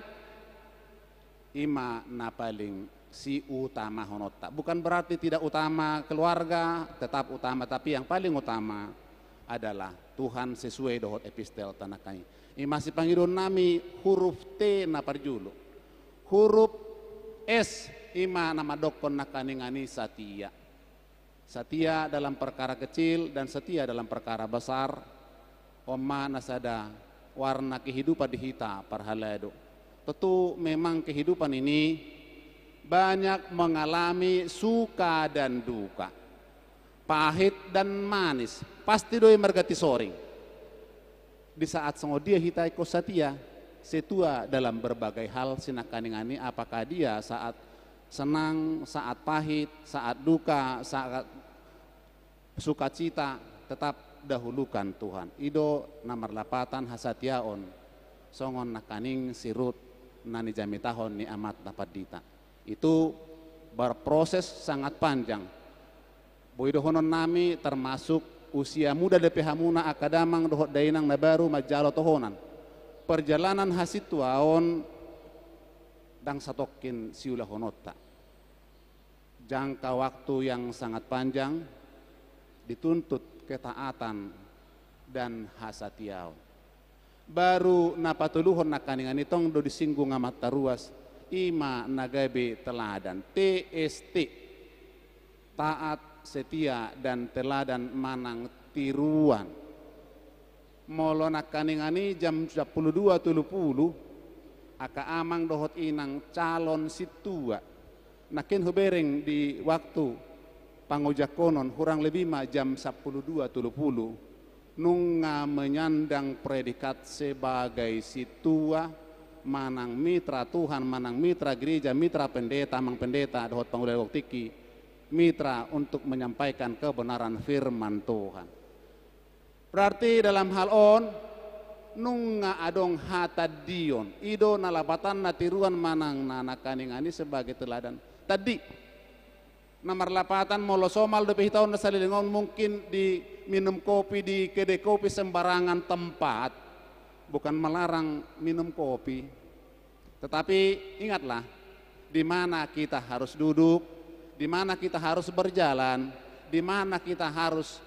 i ma na paling siutamahononta. Bukan berarti tidak utama keluarga, tetap utama, tapi yang paling utama adalah Tuhan, sesuai dohot epistel tanah kai. I ma sipangidoon nami huruf T na parjolo. Huruf S, i ma na mandokkon nangkaningan i satia. Satia dalam perkara kecil dan setia dalam perkara besar. On ma na sada warna kehidupan di hita parhalado. Tentu memang kehidupan ini banyak mengalami suka dan duka, pahit dan manis. Pasti do i marganti soring. Di saat songon dia hita ingkon satia, setia dalam berbagai hal, sinangkaningan i, apakah dia saat senang, saat pahit, saat duka, saat sukacita, tetap dahulukan Tuhan. I do na marlapatan hasatiaon, songon nangkaning sirut na nijamitahon ni Amanta Pandita. Itu berproses sangat panjang. Boi dohonon nami, termasuk usia muda dope hamuna angka damang dohot dainang na baru manjalo tohonan. Perjalanan hasintuaon ndang satongkin siulahononta. Jangka waktu yang sangat panjang dituntut ketaatan dan hasatiaon. Baru na patoluhon nangkaningan i, tong do disinggung amanta ruas, i ma na gabe teladan, T S T. Taat, setia, dan teladan manang tiruan. Molo nangkaningan i jam sampulu dua tolu pulu, angka amang dohot inang calon sintua, nangkin hubereng di waktu pangojangkonon, hurang lebih ma jam sampulu dua tolu pulu, nunga menyandang predikat sebagai sintua, manang mitra Tuhan, manang mitra gereja, mitra pendeta, amang pendeta dohot pangula tingki, mitra untuk menyampaikan kebenaran firman Tuhan. Berarti dalam hal on, nunga adong hatandion. I do na lapatanna tiruan manang na nangkaningan i sebagai teladan. Tandi. Na marlapatan, molo somal dope hita on na saleleng on, mungkin di minum kopi di kedai kopi sembarangan tempat. Bukan melarang minum kopi. Tetapi ingatlah, di mana kita harus duduk, di mana kita harus berjalan, di mana kita harus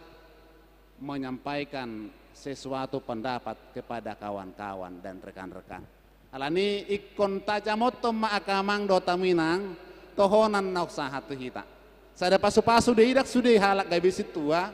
menyampaikan sesuatu pendapat kepada kawan-kawan dan rekan-rekan. Alani i ingkon tajamothon ma angka amang dohot hamu inang tohonan naung sahat tu hita. Sada pasupasu do i, ndang sude halak gabe sintua,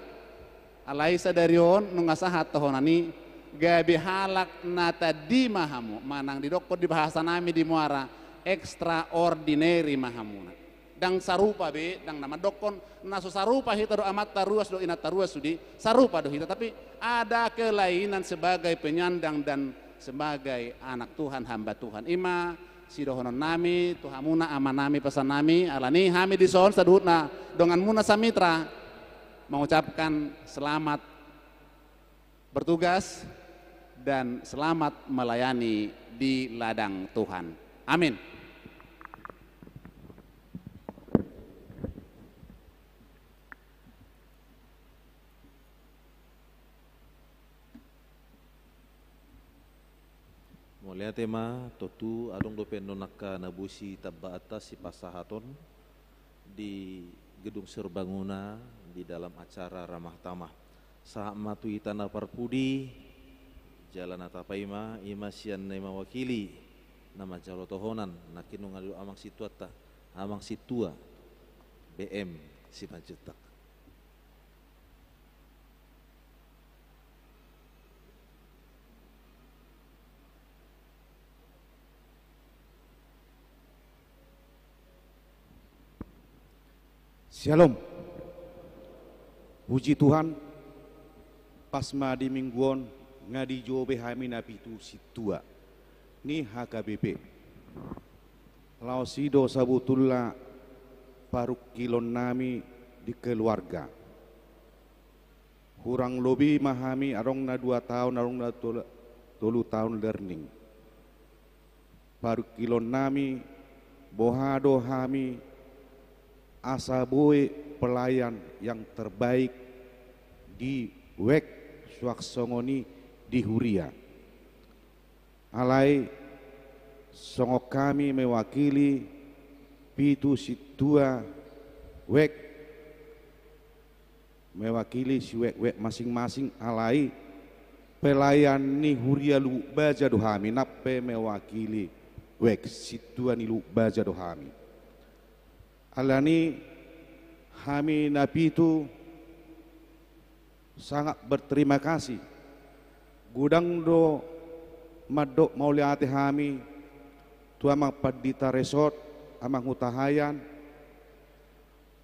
alai sadari on nunga sahat tohonan i, gabe halak na tandi ma hamu, manang didokkon di bahasa nami di Muara, extraordinary ma hamuna. Ndang sarupa be, ndang na mandokkon, na so sarupa hita dohot amanta ruas dohot inanta ruas sude, sarupa do hita, tapi ada kelainan sebagai penyandang dan sebagai anak Tuhan, hamba Tuhan. I ma sidohonon nami tu hamuna, ama nami, pesan nami, alani hami dison saluhutna donganmuna samitra mengucapkan selamat bertugas dan selamat melayani di ladang Tuhan. Amin. Mauliate ma, tontu adong dope annon angka na bosi tambaanta sipasahaton di Gedung Serbaguna di dalam acara Ramah Tamah. Sahat ma tu hita na parpudi, jala na tapaima, ima sian na i mewakili na manjalo tohonan, nangkin nunga didok amang situanta, amang situa B M Simanjuntak. Syalom. Puji Tuhan, pas ma di minggu on nga dijou be hami na pitu sintua ni H K B P. Laos i do sabotulna parungkilon nami di keluarga. Hurang lobi ma hami adong na dua taon, adong na tolu, tolu taon learning. Parungkilon nami, boha do hami asa boi pelayan yang terbaik di wek suang songon i di huria. Alai songon hami mewakili pitu sintua wek, mewakili siwek-wek masing-masing, alai pelayan ni huria Lubuk Baja do hami, nang pe mewakili wek sintua ni Lubuk Baja do hami. Alani hami na pitu sangat berterima kasih. Godang do mandok mauliate hami tu amang pandita resort, amang Hutahaean,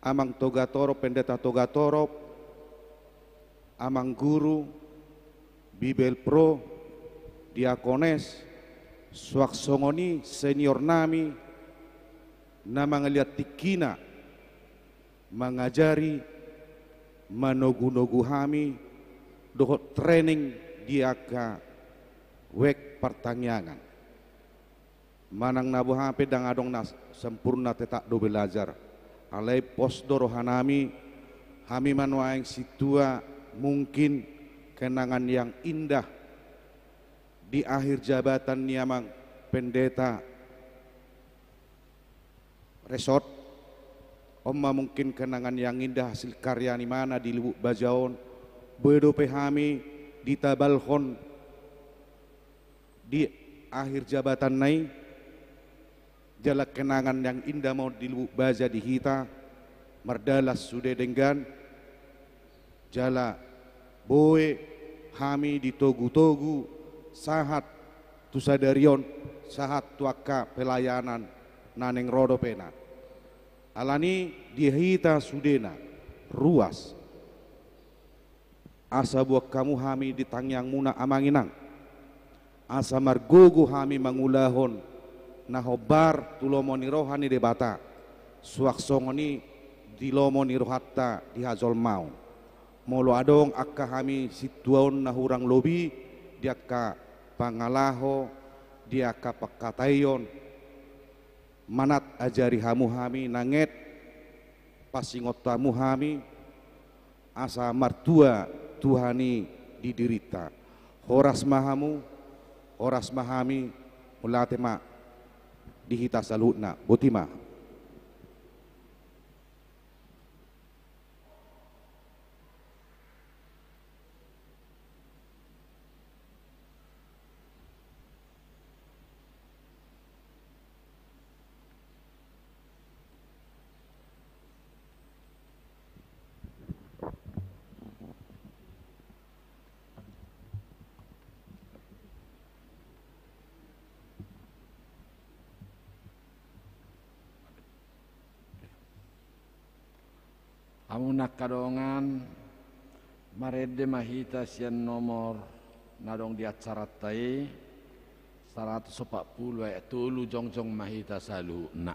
amang Togatorop, pendeta Togatorop, amang guru, Bibelvrouw, diakones, suang songon i senior nami na mangaliat tingkina mangajari, manogu-nogu hami dohot training di angka wek partangiangan. Manang na boha pe ndang adong na sempurna, tetap do belajar. Alai pos do roha nami, hami ma nuaeng sintua mungkin kenangan yang indah di akhir jabatan ni amang pendeta resort. On ma mungkin kenangan yang indah hasil karya ni imana di Lubuk Baja on. Boi dope hami ditabalhon di akhir jabatanna i, jala kenangan yang indah ma on di Lubuk Baja di hita, mardalan sude denggan, jala boi hami ditogu-togu sahat tu sadari on, sahat tu angka pelayanan na naeng ro dopena. Alani di hita sudena, ruas. Asa boan hamu hami di tangiangmuna, amang inang. Asa margogo hami mangulahon na hombar tu lomo ni roha ni Debata, suang songon i di lomo ni rohanta di hajolmaon. Molo adong angka hami sintua on na hurang lobi di angka pangalaho, di angka pangkataion, manat ajari hamu hami, nanget pasingot hamu hami, asa martua Tuhan i di dirinta. Horas ma hamu, horas ma hami, mauliate ma di hita saluhutna. Boti ma. Hamu na angka dongan, marende ma hita sian nomor na adong di acaranta i, saratus opat pulu ayat tolu, jongjong ma hita saluhutna.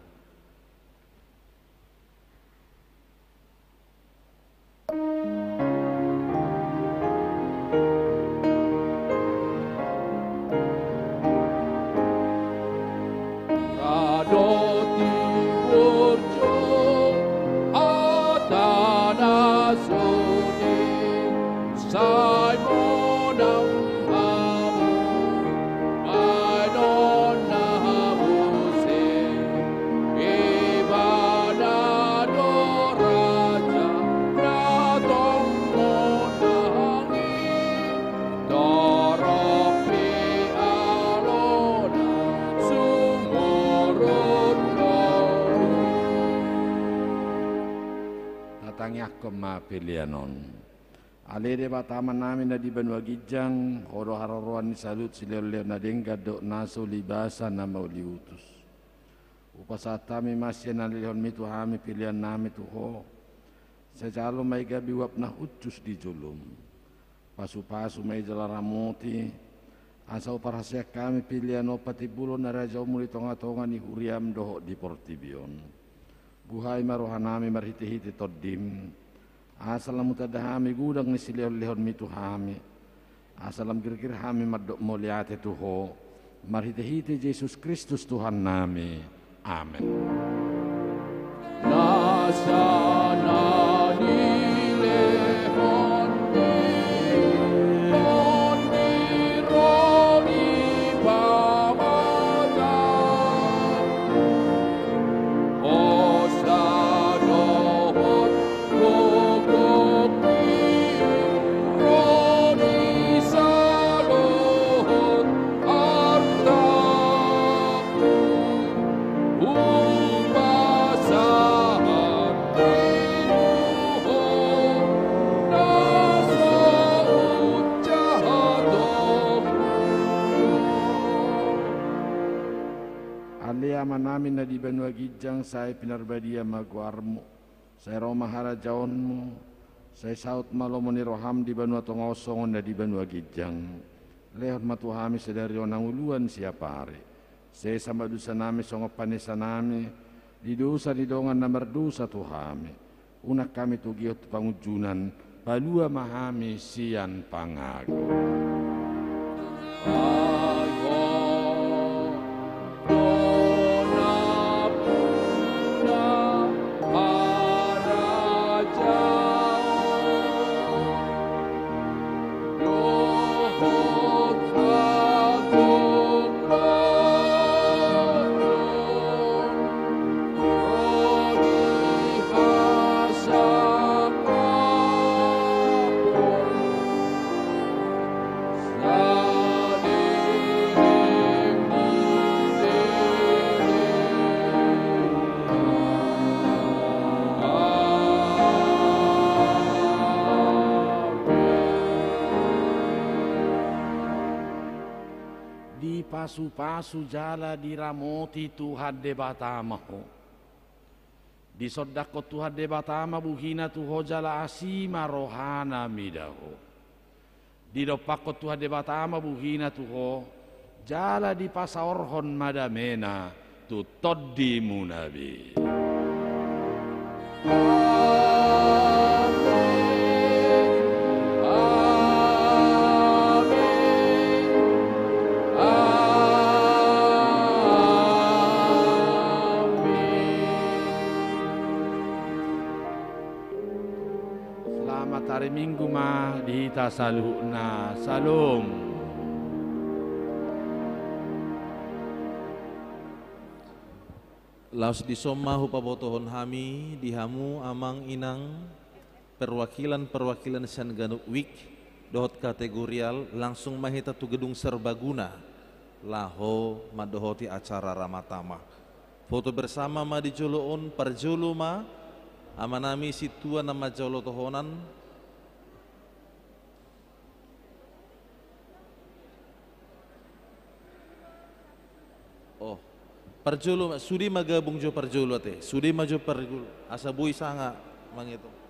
Tangiangkon ma pelean on. Ale Debata Amanami na di banua ginjang, Ho do haroroan ni saluhut silehonlehon na denggan dohot na so uli basa na mauliutus. Hupasahat hami ma sian na nilehonmi tu hami peleannami tu Ho. Sai jalo ma i gabe uap na hushus di jolom. Pasupasu ma i jala ramoti, asa huparhaseang hami pelean on patimbulhon harajaonmu di tongatonga ni huriam dohot di portibi on. Buhai ma rohanami marhitehite Tondim, asa lam hutanda hami godang ni silehonlehonmi tu hami, asa lam girgir hami mandok mauliate tu Ho, marhitehite Jesus Kristus Tuhannami. Amen. Nasa na nilehonmi, on ni ro ni pamaga, hosa dohot gokgok ni ro ni saluhut arta. Ale Amanami na di banua ginjang, sai pinarbadia ma goarmu. Sai ro ma harajaonmu, sai saut ma lomo ni roham di banua tonga on songon na di banua ginjang. Lehon ma tu hami sadari on hangoluan siapari. Sesa ma dosanami songon panesanami di dosa ni dongan na mardosa tu hami. Unang hami togihon tu pangunjunan, palua ma hami sian pangago. Dipasupasu jala diramoti Tuhan Debata ma ho. Disondangkon Tuhan Debata ma buhina tu ho jala asi ma rohana mida ho. Didompakkon Tuhan Debata ma buhina tu ho, jala dipasaorhon ma damena tu tondimuna be. Amen. Amen. Amen. Selamat hari Minggu ma di hita saluhutna. Syalom. Laos dison ma hupabotohon hami di hamu amang inang, perwakilan-perwakilan sian ganup wijk dohot kategorial, langsung ma hita tu Gedung Serbaguna laho mandohoti acara Ramatama. Foto bersama ma di jolo on, parjolo ma amanami sintua na manjalo tohonan. Oh, parjolo ma, sude ma gabung jo parjolo ate, sude ma jo parjolo, asa boi sanga mangetong.